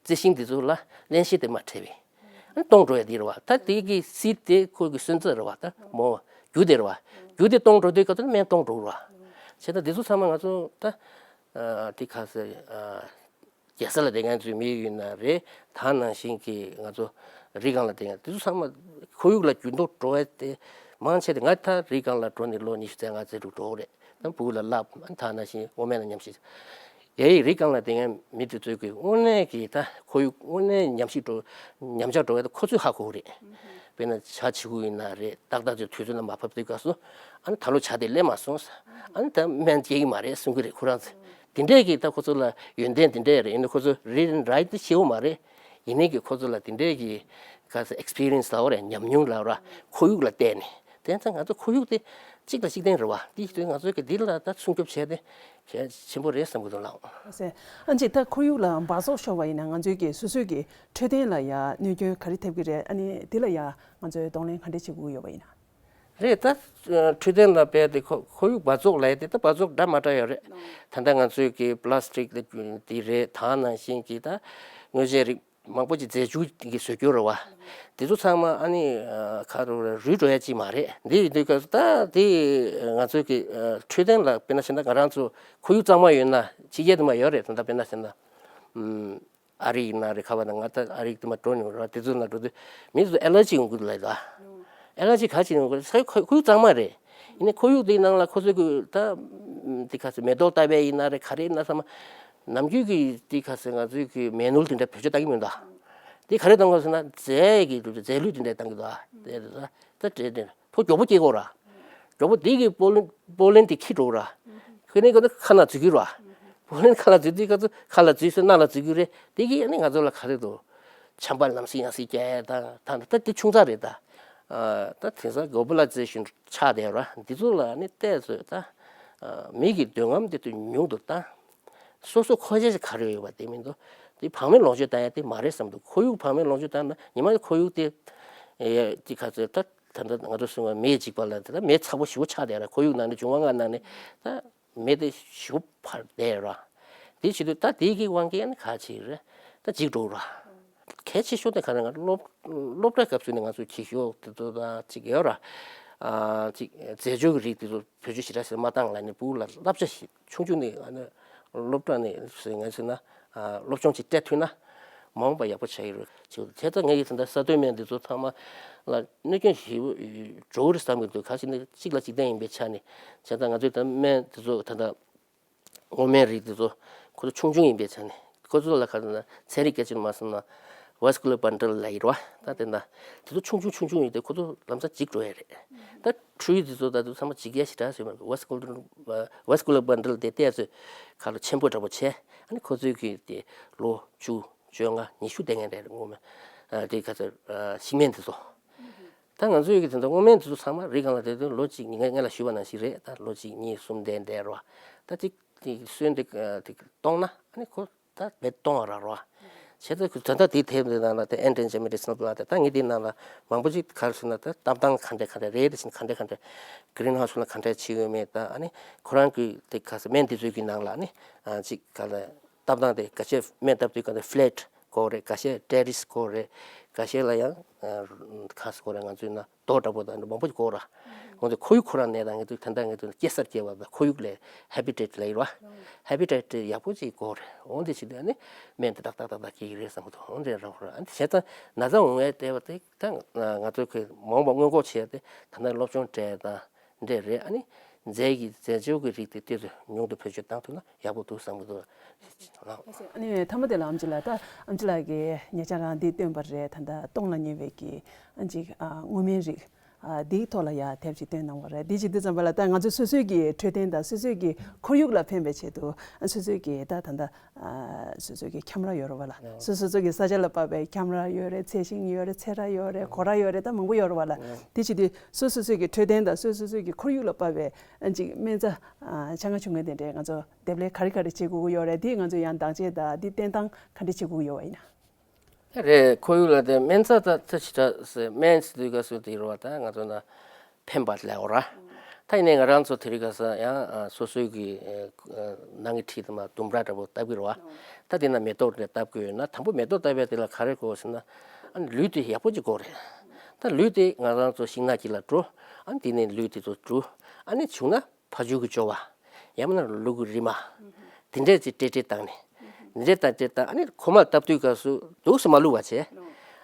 རྩི་ཤིང་དེ་ཚོ་ལ་བརླན་གཤེར་དེ་མ་འཕྲད་པས། ཨ་ནི་སྟོངས་འགྲོ་ཡ་དེ་རེད་བ། ད་དེ་གི་སིཌ་དེ་ཁོ་གི་སོན་རྩ་རེད་བ། ད་མོ་རྒྱུ་དེ་རེད་བ། རྒྱུ་དེ་སྟོངས་འགྲོ་དུས་སྐབས་དུ་སྨན་སྟོངས་འགྲོ་རེད་བ། བྱས་ད་དེ་ཚོ་ཚང་མ་ང་ཚོ་ད་དེ་ག་ཟེར་རྒྱལ་ས་ལ་བསྡད་མཁན་ཚོའི་མི་ཡིན་ན་རེད། ད་ནང་བཞིན་གྱི་ང་ཚོ་རི་སྒང་ལ་བསྡད་མཁན་དེ་ཚོ་ཚང་མ་ཁོར་ཡུག་ལ་འགྱུར་ལྡོག་འགྲོ་བ་དེ་མང་ཆེ་དེ། ང་ད་རི་སྒང་ལ་འགྲོ་ནས་ལོ་ཉི་ཤུ་རྩ་ལྔ་རྩ་དྲུག་འགྲོ་གི་རེད། ད་སྦུག་ལ་བསླབ། ད་ནང་བཞིན་སྔོ་སྨན་ལ་ཉམས་ཞིབ། ཡ་ཡི་རི་སྒང་ལ་བསྡད་མཁན་མི་དེ་ཚོས་ཀྱི་དངོས་གནས་ཀྱི་ད་ཁོར་ཡུག་དངོས་གནས་ཉམས་ཞིབ་འགྲོ་ཉམས་ཆག་འགྲོ་བའི་ད་ཁོ་ཚོས་ཧ་གོ་གི་རེད། དཔེར་ན་བྱ་བྱིའུ་ཡིན་ན་རེད། ཏག་ཏག་ཚོས་དུས་ཚོད་ལ་མ་བབས་དུས་སྐབས་སུ་ཨ་ནི་ད་ལོ་བྱ་དེ་སླེབས་མ་སོང་། ཨ་ནི་ད་སྨན་སྐྱེ་གི་མ་རེད་གསུང་གི་རེད་ཁོ་རང་ཚོས། དེ་འདྲས་ཀྱི་ད་ཁོ་ཚོ་ལ་ཡོན་ཏན་དེ་འདྲས་རེད། ཡིན་ན་ཁོ་ཚོ་རི་རན་རའི་ཊི་དེ་ཤེས་ཡོད་མ་རེད། ཡིན་ནའི་གི་ཁོ་ཚོ་ལ་དེ་འདྲས་ཀྱི་ག་ས་ཨེག་སི་པི་རི་ཡན་སི་ལབ་རེད། ཉམས་མྱོང་ལབ་ར། ཁོར་ཡུག་ལ་བལྟས་ནས། དེ་ཚོ་ང་ཚོ་ཁོར་ཡུག་དེ་གཅིག་དང་གཅིག་བརྟེན་རེད་བ། དེ་ཡིན་དུས་ང་ཚོ་གི་འདི་ལ་ད་སྲུང་སྐྱོབ་བྱས་ཏེ་གལ་ཆེན་པོ་རེད་བསམ་གི་འདུག་ལགས། ཨ་ཙི། ཨ་ཅེ། ད་ཁོར་ཡུག་ལ་འབག་བཙོག་ཤོར་བ་ཡིན་ན་ང་ཚོའི་གི་སོ་སོའི་གི་འཕྲོད་བསྟེན་ལ་ཡ་གནོད་སྐྱོན་ག་རེ་ཐེབས་ཀྱི་རེད། ཨ་ནི་འདི་ལ་ཡ་ང་ཚོས་གདོང་ལེན་ག་འདྲས་བྱེད་དགོས་ཀྱི་ཡོད་པ་ཡིན་ན། རེད། ད་འཕྲོད་བསྟེན་ལ་དཔེ་དེ་ཁོ་ཁོར་ཡུག་འབག་བཙོག་ལབ་ཡ་དེ་ད་འབག་བཙོག་འདྲ་མ་འདྲ་ཡོད་རེད། ད་ལྟ་ང་ཚོའི་གི་པ་ལ་སི་ཊིག་དེ་རེད། ད་ནང་བཞིན་གྱི་ད་དངོས་རྫས་རིགས་མང་པོ་ཅིག་རྫས་འགྱུར་གྱི་བཟོ་སྐྱོར་རེད་བ། དེ་ཚོ་ཚང་མ་ཨ་ནི་ཁ་རུ་རུལ་འགྲོ་ཡ་ཅིག་མ་རེད། འདི་ཡིན་དུས་སྐབས་སུ་ད་དེ་ང་ཚོའི་གི་འཕྲོད་བསྟེན་ལ་དཔེར་ན་བྱས་ན་ང་རང་ཚོ་ཁོར་ཡུག་གཙང་མ་ཡོད་ན་ཕྱི་རྒྱལ་དུ་མ་ཡོད་རེད། ད་ལྟ་དཔེར་ན་བྱས་ན། ཨ་རི་ཡིན་ན་རེད། ཁ་བ་ན་ང་ད་ཨ་རི་དུ་མ་འགྲོ་ནས་ར། དེ་ཚོ་ན་འགྲོ་དུས་མི་ཚོ་ཨེ་ལར་ཇི་ཡོང་གི་འདུག་ལབ་ད། ཨེ་ལར་ཇི་ག་ཅི་ཡོང་གི་ས་ཁོར་ཁོར་ཡུག་གཙང་མ་རེད། ཡིན་ནའི་ཁོར་ཡུག་དེའི་ནང་ལ་ཁོ་ཚོས་གི་ད་དེ་ག་ཚོད་མེ་ཏོག་ལྟ་བའི་ཡིན་ན་རེད། ག་རེ་ཡིན་ན་ཚང་མ་ནམ་རྒྱུན་གི་དེ་ག་ཚོད་ང་ཚོའི་གི་མེ་ནུར་དེ་འདྲ་བེད་སྤྱོད་བཏང་གི་མི་འདུག་དེ་ག་རེ་བཏང་གི་ཟེར་ན་རྫས་ཀྱི་རྫས་ལུད་དེ་འདྲ་བཏང་གི་འདུག་དེ་རེད་ད། ད་དེ་དེ། ཕོ་མགྱོགས་པོ་སྐྱེ་དགོས་ར། མགྱོགས་པོ་དེ་གི་པོ་ལིན་པོ་ལིན་དེ་ཁྱི་འགྲོ་ར། ཁྱི་ནི་ཁོ་ཚོ་ཁ་ན་འཛུལ་གི་ར། པོ་ལིན་ཁ་ལ་འཛུལ་དུས་ཁ་ཚོ་ཁ་ལ་འཛུལ་སོང་། སྣ་ལ་འཛུལ་གི་རེད། དེ་གི་ཨ་ནི་ང་ཚོ་ལ་ག་རེ་འདུག་ཆམ་པ་ལམ་སེང་ཡང་སེང་སྐྱེ་ད་ད་ད་དེ་ཆུང་ཙག་རེད་ད། ད་དེང་སང་གོ་པོ་ལ་ཛེ་ཤིན་ཆགས་བསྡད་ར། འདི་ཚོ་ལ་ཨ་ནི་བལྟས་ཚོད་ད། མི་གི་འདོད་རྔམ་དེ་ཚོ་ཉུང་དུ་བཏང་། སོ་སོ་མཁོ་ཆས་ག་རེ་ཡོད་པ་དེ་མི་འདུག་དེ་བག་མེད་ལོངས་སྤྱོད་བཏང་ཡ་དེ་མ་རེད་བསམ་འདུག་ཁོར་ཡུག་བག་མེད་ལོངས་སྤྱོད་བཏང་ན་ཉི་མ་ཁོར་ཡུག་དེ། ཨེ་ཅི་ག་ཚོད་ད། ད་ལྟ་ང་ཚོ་གསུང་བ་མེ་གཅིག་པ་ལ་ད་མེ་ཚ་པོ་ཞེ་པོ་ཆགས་བསྡད་ར། ཁོར་ཡུག་ནང་ནས་འབྱུང་བ་ལྔ་ནང་ནས་ད་མེ་དེ་ཞེ་པོ་འཕར་བསྡད་ར། དེ་བྱེད་དུས་ད་དེ་གི་དབང་གིས་ཨ་ནི་ག་ཅིག་རེད། ད་འཇིག་འགྲོ་ར། གལ་ཆེ་ཤོས་དེ་ག་རེ་ང་སློབ་སློབ་གྲྭ་སྐབས་སུ་ནས་ང་ཚོ་ཁྱི་ཤོག་དེ་ཚོ་ད་ཅིག་ཡོད་ར། ཨ་ཅིག་རྫས་སྦྱོར་གྱི་རིགས་དེ་ཚོ་བེད་སྤྱོད་ཞེ་དྲག་ཞིག་མ་བཏང་ལབ་ནས་སྤུ་གུ་ལ་བསླབ་བྱ་ཞིག་ཆུང་ཆུང་ནས་ཨ་ནི་སློབ་གྲྭ་ནས་ཟེར་ང་ཚོ་ན་སློབ་སྦྱོང་ཅིག་སྤྲད་ཐུབ་ན་མ་འོངས་པ་ཡག་པོ་ཆགས་ཀྱི་རེད། བྱས་ཙང་ངས་ཀྱི་ད་ལྟ་ས་སྟོན་སྨན་འདི་ཚོ་ཚང་མ་ལ་གནོད་སྐྱོན་ཞེ་པོ་འགྲོ་གི་རེད་བསམ་གྱི་འདུག་ག་ཅི་ནས་གཅིག་ལ་གཅིག་བརྟེན་ཡིན་པའི་ཆ་ནས། བྱས་ཙང་ང་ཚོའི་ད་སྨན་འདི་ཚོ་ད་ལྟ་སྔོ་སྨན་རིགས་འདི་ཚོ་ཁོ་ཚོ་ཆུང་ཆུང་ཡིན་པའི་ཆ་ནས་ ཁོ་ཚོ་ལ་ག་ཚོད་ན་ཚན་རིག་སྐད་ཆ་མ་སོང་ན་vascular bundle་ལབ་ཡོད་རེད་བ། ད་དེ་འདྲ་དེ་ཚོ་ཆུང་ཆུང་ཆུང་ཆུང་ཡིན་དུས་ཁོ་ཚོ་ལམ་སང་འཇིག་འགྲོ་ཡ་རེད། ད་ཁྲུས་དེ་ཚོ་ད་དུང་ཚང་མ་འཇིག་ཡ་ཞེ་དྲག་བཟོས་མ་རེད། vascular vascular bundle་དེ་ཏོག་ཙམ་ག་ལ་ཆེན་པོ་འདྲ་པོ་བྱས། ཨ་ནི་ཁོ་ཚོའི་གི་དེ་ལོ་བཅུ་བཅོ་ལྔ་ཉི་ཤུ་བསྡད་མཁན་རེད། ངོ་མ་དེ་ག་ཚོད་ཤི་རྨེན་དེ་ཚོ། ད་ང་ཚོའི་གི་དེ་འདྲ་སྔོ་སྨན་དེ་ཚོ་ཚང་མ་རི་སྒང་ལ་བསྡད་དུས་ལོ་གཅིག་གཉིས། ངས་ལ་ཞུས་པ་ནང་བཞིན་རེད། ད་ལོ་གཅིག་གཉིས་གསུམ་བསྡད་བསྡད་རོ། ད་ཅིག་དེ་སོན་དེ་དེ་གཏོང་ན་ཨ་ནི་ཁོ་ད་མེད་གཏོང་བ་ར་རོ། བྱས་ཙང་ཁོ་ད་ལྟ་དེའི་དེབ་འདི་ནང་ལ་དེ་endangered medicinal plant་དེ་ད་ངས་དེའི་ནང་ལ་མང་པོ་ཅིག་ག་རེ་ཟེར་ན། ད་ལྟ་སྟངས་ག་འདྲ་ག་འདྲ་རེད། དེ་བཞིན་ག་འདྲ་ག་འདྲ་greenhouse་ལ་ག་འདྲ་བྱེད་ཡོད་མེད། ད་ཨ་ནི་ཁོ་རང་གི་དེ་ག་ཟེར་སྨན་དེ་ཚོའི་གི་ནང་ལ་ཨ་ནི་ཅིག་ག་ལ་ལྟ་སྟངས་དེ་འགའ་ཤས་སྨན་བཏབ་དུས་ག་འདྲ་flat་དགོས་རེད། འགའ་ཤས་terrace་དགོས་རེད། འགའ་ཤས་ལ་ཡང་ག་ཟེར་དགོས་རེད། ང་ཚོའི་ན་རྡོ་འདྲ་པོ་དང་མང་པོ་ཞིག་དགོས་ར། འོན་ཏེ་ཁོར་ཡུག་ཁོ་རང་གནས་སྟངས་ངེས་དུས་ད་ལྟ་ངེས་དུས་སྐྱེ་སར་སྐྱེ་བ་དང་ཁོར་ཡུག་ལ་habitat་ལབ་ཡོད་ར། habitat་ཡག་པོ་ཅིག་དགོས་རེད། འོན་ཏེ་བྱེད་དུས་ཨ་ནི་སྨན་དེ་ཏག་ཏག་ཏག་ཏག་སྐྱེ་གི་རེད་བསམ་གི་འདུག་འོན་ཏེ་རང་ཁོ་རང་ཨ་ནི་བྱས་ཙང་ན་ཚ་འོང་བའི་ལྟ་བ་དེ་ད་ང་ཚོ་གི་མ་འོངས་པ་སྔོན་འགོག་བྱས་ཏེ་ད་ལྟ་སློབ་སྦྱོང་སྤྲད་དང་འདྲ་རེད། ཨ་ནི་རྫས་ཀྱི་རྫས་སྦྱོར་གྱི་རིགས་དེ་ཏོག་ཙམ་ཉུང་དུ་བེད་སྤྱོད་བཏང་ཐུབ་ན་ཡག་པོ་འདུག་བསམ་གི་འདུག་ཨ་ནི་མཐའ་མ་དེ་ལ་ཨམ་ཆི་ལགས། ད་ཨམ་ཆི་ལགས་ཀྱིས་ཉེ་ཆར་རང་འདི་བཏོན་པ་རེད། ད་ལྟ་སྟོང་ལ་ཉེ་བའི་གི་ཨ་ཅིག་ཨ་སྔོ་སྨན་རིགས་ཨ་འདིའི་ཐོག་ལ་ཡ་དེབ་ཅིག་བཏོན་གནང་བ་རེད། འདི་བྱེད་དུས་ཙམ་པ་ལ་ད་ང་ཚོ་སོ་སོའི་གི་འཕྲོད་བསྟེན་དང་སོ་སོའི་གི་ཁོར་ཡུག་ལ་ཕན་པའི་ཆེད་དུ་ཨ་སོ་སོའི་གི་ད་ད་ལྟ་ཨ་སོ་སོའི་གི་ཁྱམས་ར་ཡོད་རེད་བ་ལ། ཨ་སོ་སོ་སོ་གི་ས་ཆ་ལ་དཔག་པའི་ཁྱམས་ར་ཡོད་རེད། ཚལ་ཤིང་ཡོད་རེད། ཚལ་ར་ཡོད་རེད། སྒོ་ར་ཡོད་རེད། ད་མང་པོ་ཡོད་རེད་བ་ལ། ཨ་འདི་བྱེད་དུས་སོ་སོ་སོའི་གི་འཕྲོད་བསྟེན་དང་སོ་སོ་སོའི་གི་ཁོར་ཡུག་ལ་དཔག་པའི་ཨ་ཅིག་སྨན་རྩྭ་ཨ་ཆང་ཁ་ཆུང་ངེ་དེ་འདྲའི་ང་ཚོ་འདེབས་ལས་ག་རེ་ག་རེ་བྱེད་དགོས་ཀྱི་ཡོད་རེད། འདི་ང་ཚོ་ཡང་འདང་བྱེད་དང་འདི་བསྟེན་སྟངས་ག་འདྲ་བྱེད་དགོས་ཀྱི་ཡོད་བ་ཡིན་ན། རེད། ཁོར་ཡུག་ལ་དེ་སྨན་རྩྭ་ད་ཚ་ཞིག་ད་སྨན་ཟེར་དུས་སྐབས་སུ་དེ་རེད་བ། ད་ང་ཚོ་ན་ཕན་པ་ལས་འོ་ར། ད་ཡིན་ནའི་ང་རང་ཚོ་དེ་རིང་ཁ་སང་ཡང་ཨ་སོ་སོའི་གི་ཨ་ནང་གི་འཁྲིས་དུ་མ་ལྡུམ་ར་འདྲ་པོ་བཏབ་ཀྱི་རེད་བ། ད་དེ་ན་མེ་ཏོག་དེ་བཏབ་ཀྱི་ཡོད་ན། དང་པོ་མེ་ཏོག་བཏབ་པའི་དེ་ལ་ག་རེ་དགོས་ཟེར་ན། ཨ་ནི་ལུད་དེ་ཡག་པོ་ཅིག་དགོས་རེད། ད་ལུད་དེ་ང་རང་ཚོ་ཤིང་ནགས་དཀྱིལ་ལ་འགྲོ། ཨ་ནི་དེ་ནས་ལུད་དེ་ཚོ་བསྒྲུག་ཨ་ནི་བྱུང་ན་ཕ་ཇོ་གི་ཅོ་བ། ཡང་མིན་ན་ལུག་གི་རིལ་མ། དེ་འདྲས་ཅིག་སྤྲད་སྤྲད་བཏང་ནས། དེ་འདྲས་བཏང་སྤྲད་བཏང་། ཨ་ནི་ཁོ་མ་བཏབ་དུས་སྐབས་སུ་འདུག་སེ་མ་བླུགས་པ་བྱས།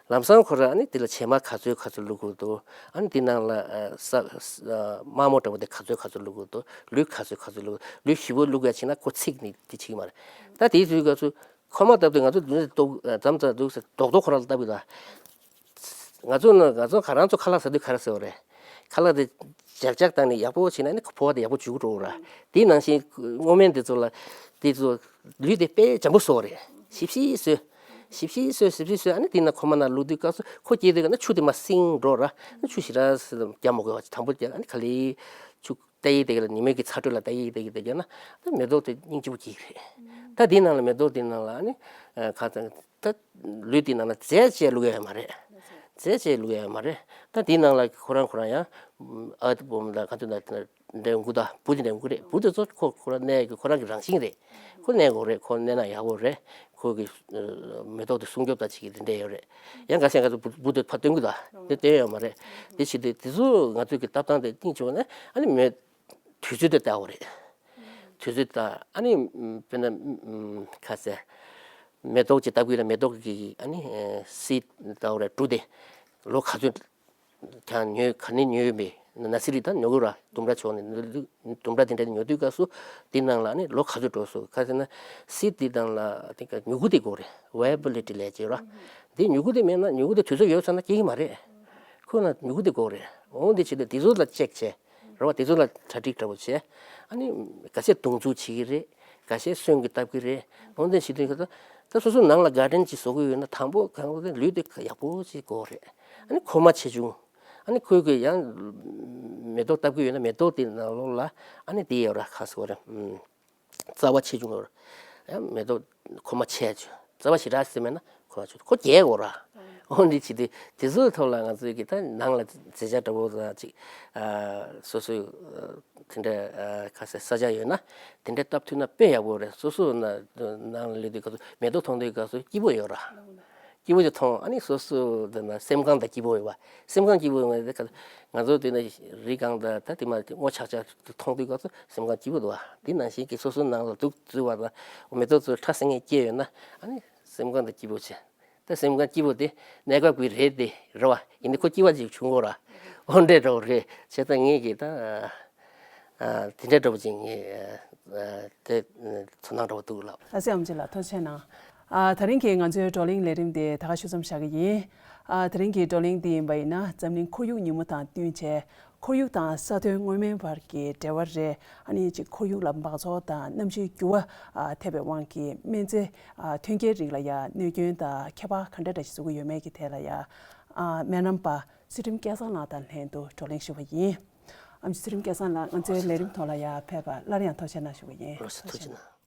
ལམ་སང་ཁོ་རང་ཨ་ནི་དེ་ལ་བྱེ་མ་ག་ཚོད་ག་ཚོད་བླུགས་དགོས་འདུག་ཨ་ནི་དེ་ནང་ལ་ཨ་ས་ས་དམར་མོ་འདྲ་པོ་དེ་ག་ཚོད་ག་ཚོད་བླུགས་དགོས་འདུག་ལུད་ག་ཚོད་ག་ཚོད་བླུགས། ལུད་ཞིམ་པོ་བླུགས་ཡ་བྱས་ན་ཁོ་ཚིག་ནི་དེ་བྱེད་ཀྱི་མ་རེད། ད་དེའི་དུས་སྐབས་སུ་ཁོ་མ་བཏབ་དུས་ང་ཚོ་འདུག་སེ་ལྟོགས་མཚམས་མཚམས་འདུག་སེ་རྡོག་རྡོག་ཁོ་རང་ལ་བཏབ་ཡོད་ད། ང་ཚོ་ནི་ང་ཚོ་ང་རང་ཚོ་ཁ་ལག་ཟ་དུས་ག་རེ་ཟེར་བ་རེད། ཁ་ལག་དེ་ལྗགས་ལྗགས་བཏང་ནས་ཡག་པོ་བྱས་ན་ནི་ཕོ་བ་དེ་ཡག་པོ་འཇུ་གི་འགྲོ་ར། དེའི་ནང་བཞིན་སྔོ་སྨན་དེ་ཚོ་ལ་དེ་ཚོ་ལུད་དེ་དཔེ་འཇམ་པོ་བཟོ་བ་རེད། ཞིབ་ཞིབ་བཟོས། ཞིབ་ཞིབ་བཟོས། ཞིབ་ཞིབ་བཟོས། ཨ་ནི་དེ་ན་ཁོ་མ་ན་བླུགས་དུས་སྐབས་སུ་ཁོ་སྐྱེས་དུས་ཀ་ན་ཆུ་དེ་མར་སིང་འགྲོ་ར། ཨ་ནི་ཆུ་ཞེ་དྲག་རྒྱག་མ་དགོས་པ་དང་པོ་རྒྱག་ཨ་ནི་ག་ལེ་ཆུ་ཏ་ཡིག་དེ་ག་ལ་ཉི་མའི་གི་ཚ་དྲོད་ལ་ཏ་ཡིག་དེ་གི་དེ་རྒྱག་ན་ད་མེ་ཏོག་དེ་སྙིང་རྗེ་པོ་སྐྱེ་གི་རེད། ད་དེའི་ནང་ལ་མེ་ཏོག་དེའི་ནང་ལ་ཨ་ནི་ཁ་ཚང་། ད་ལུད་དེའི་ནང་ལ་རྫས་བཅས་བླུག་ཡ་ཡོད་མ་རེད། རྫས་བཅས་བླུག་ཡ་ཡོད་མ་རེད། ད་དེའི་ནང་ལ་ཁོ་རང་ཁོ་རང་ཡང་ཨ་ཏི་བོམ་ལ་ག་དུས་ན་འདྲ་འགུ་ད་བུ་དེ་འདྲ་འགུ་རེད། བུ་དེ་ཚོ་ཁོ་ཁོ་རང་གནས་ཀྱི་ཁོ་རང་གི་རང་བཞིན་རེད། ཁོ་གནས་དགོས་རེད། ཁོ་གནས་ན་ཡག་པོ་རེད། ཁོ་གི་མེ་ཏོག་དེ་སྲུང་སྐྱོབ་ད་བྱེད་ཀྱི་དེ་འདྲ་ཡོད་རེད། ཡང་འགའ་ཤས་འགའ་ཚོ་བུ་བུ་དེ་ཕར་སྟོན་གི་ད་དེ་སྟོན་ཡོད་མ་རེད། དེ་བྱེད་དུས་དེ་ཚོ་ང་ཚོ་གི་ལྟ་སྟངས་དེ་སྙིང་རྗེ་པོ་ནས་ཨ་ནི་མེ་དུས་ཚོད་དེ་ལྟ་བ་རེད། དུས་ཚོད་ལྟ་ཨ་ནི་དཔེར་ན་ཁ་ཟས་མེ་ཏོག་ཅིག་བཏབ་ཀྱི་ཡོད་ན་མེ་ཏོག་གི་ཨ་ནི་སིཌ་ལྟ་བ་རེད། འབྲུ་དེ་ལོ་ག་ཚོད་ཀྱང་ཉོས་ག་ནས་ཉོས་ཡོད་མེད་ན་ན་སི་རི་ད་ཉོ་གི་ར། ལྡུམ་ར་ཕྱོགས་ནས་ལྡུམ་ར་དེ་འདྲ་ཉོ་དུས་སྐབས་སུ་དེ་ནང་ལ་ཨ་ནི་ལོ་ག་ཚོད་འགྲོ་སོང་ག་ཟེར་ན་སིཌ་དེ་ནང་ལ་དེ་ག་མྱུ་གུ་དེ་དགོས་རེད། ཝའི་བི་ལི་ཊི་ལབ་ཀྱི་ཡོད་ར། དེ་མྱུ་གུ་དེ་མེད་ན་མྱུ་གུ་དེ་དུས་ཚོད་ཡོལ་ཚར་ན་སྐྱེ་གི་མ་རེད། ཁོ་ན་མྱུ་གུ་དེ་དགོས་རེད། འོ་འདི་བྱེད་དུས་དེ་ཚོ་ལ་ཅེག་བྱས། རེད་བ། དེ་ཚོ་ལ་གྲ་སྒྲིག་འདྲ་པོ་བྱས། ཨ་ནི་ག་ཚད་སྡོང་འཛུགས་བྱེད་ཀྱི་རེད། ག་ཚད་སོན་གྱི་བཏབ་ཀྱི་རེད། འོ་འདི་བྱེད་དུས་ད་ད་སོ་སོ་ནང་ལ་གར་ཌེན་ཅིག་བཟོ་གི་ཡོད་ན་དང་པོ་གང་ལྟར་ལུད་དེ་ཡག་པོ་ཅིག་དགོས་རེད། ཨ་ནི་ཁོག་མ་ཆེ་ཆུང་། ཨ་ནི་ཁོས་ཀྱི་ཡང་མེ་ཏོག་བཏབ་ཀྱི་ཡོད་ན་མེ་ཏོག་དེ་ནང་ལོགས་ལ་ཨ་ནི་དེ་ཡོད་ར། ཁ་སོ་ར། ཨུམ། རྩ་བ་ཆེ་ཆུང་ཡོད་ར། ཡང་མེ་ཏོག་ཁོག་མ་ཆེ་ཆུང་། རྩ་བ་ཞེ་དྲག་ཟེར་མེད་ན་ཁོག་མ་ཆུང་། ཁོ་རྒྱས་དགོས་ར། འོ་འདི་བྱེད་དུས་དེ་ཚོའི་ཐོག་ལ་ང་ཚོའི་གི་ད་ནང་ལ་མཛེས་ཆ་འདྲ་པོ་དང་ཅིག་ཨ་སོ་སོའི་ཨ་དེ་འདྲ་ཨ་ཁ་ཟས་ས་ཆ་ཡོད་ན་དེ་འདྲ་བཏབ་ཐུབ་ན་དཔེ་ཡག་པོ་རེད། སོ་སོ་ན་ནང་ལ་སླེབས་དུས་སྐབས་སུ་མེ་ཏོག་མཐོང་དུས་སྐབས་སུ་སྐྱིད་པོ་ཡོད་ར། སྐྱིད་པོ་ཅིག་མཐོང་། ཨ་ནི་སོ་སོ་དེ་ན་སེམས་ཁམས་དང་སྐྱིད་པོ་ཡོད་པ། སེམས་ཁམས་སྐྱིད་པོ་ཡོད་པ་དེ་ག་ང་ཚོ་དེ་ན་རི་སྒང་དང་ད་དེ་མ་དེ་སྔོ་ཆག་ཆག་དེ་མཐོང་དུས་སྐབས་སུ་སེམས་ཁམས་སྐྱིད་པོ་འདུག་བ། དེ་ནང་བཞིན་གྱི་སོ་སོ་ནང་ལ་དུག་འཛུལ་བ་དང་མེ་ཏོག་ཚོ་ཕྲ་སེང་ངེ་སྐྱེས་ཡོད་ན་ཨ་ནི་སེམས་ཁམས་དང་སྐྱིད་པོ་བྱས། ད་སེམས་ཁམས་སྐྱིད་པོ་དེ་གནས་སྐབས་ཀྱི་རེད་དེ་རེད་བ། ཡིན་ནའི་ཁོ་སྐྱིད་པ་ཅིག་བྱུང་གོ་ར། འོ་འདྲས་འདྲ་པོ་རེད། བྱས་ཙང་ངས་ཀྱི་ད་ཨ་དེ་འདྲས་འདྲ་པོ་ཅིག་ངས་ཨ་དེ་ཚོར་སྣང་འདྲ་པོ་འདུག་ལགས། ཨ་སྲས་ཨམ་ཆི་ལགས་ཐུགས་རྗེ་གནང་། ཨ། ད་རིང་གི་ང་ཚོའི་བགྲོ་གླེང་ལས་རིམ་དེ་ད་ག་ཞུ་མཚམས་བཞག་གི་ཡིན། ཨ། ད་རིང་གི་བགྲོ་གླེང་འདི་ཡིན་པ་ཡིན་ན། འཛམ་གླིང་ཁོར་ཡུག་ཉིན་མོ་དང་བསྟུན་བྱས། ཁོར་ཡུག་དང་ས་མཐོའི་མངོན་མིན་བར་གྱི་འབྲེལ་བ་རེད། ཨ་ནི་ཅིག་ཁོར་ཡུག་ལ་འབག་བཙོག་དང་གནམ་གཤིས་འགྱུར་བ། ཨ། ཐེབས་པའི་དབང་གིས་སྨན་རྫས། ཨ། ཐོན་སྐྱེད་རིགས་ལ་ཡང་གནོད་སྐྱོན་དང་ཁྱད་པར་ག་འདྲ་འདྲ་ཞིག་བཟོ་གི་ཡོད་མེད་ཀྱི་ཐད་ལ་ཡང་། ཨ། སྨན་རམས་པ་ཚུལ་ཁྲིམས་སྐལ་བཟང་ལགས་དང་ལྷན་དུ་བགྲོ་གླེང་ཞུ་བ་ཡིན། ཨམ་ཆི་ཚུལ་ཁྲིམས་སྐལ་བཟང་ལགས། ང་ཚོའི་ལས་རིམ་ཐོག་ལ་ཡང་ཕེབས་པར་སླར་ཡང་ཐུགས་རྗེ་གནང་ཞུ་བ་ཡིན། ལགས་སོ། ཐུགས་རྗེ་གནང་།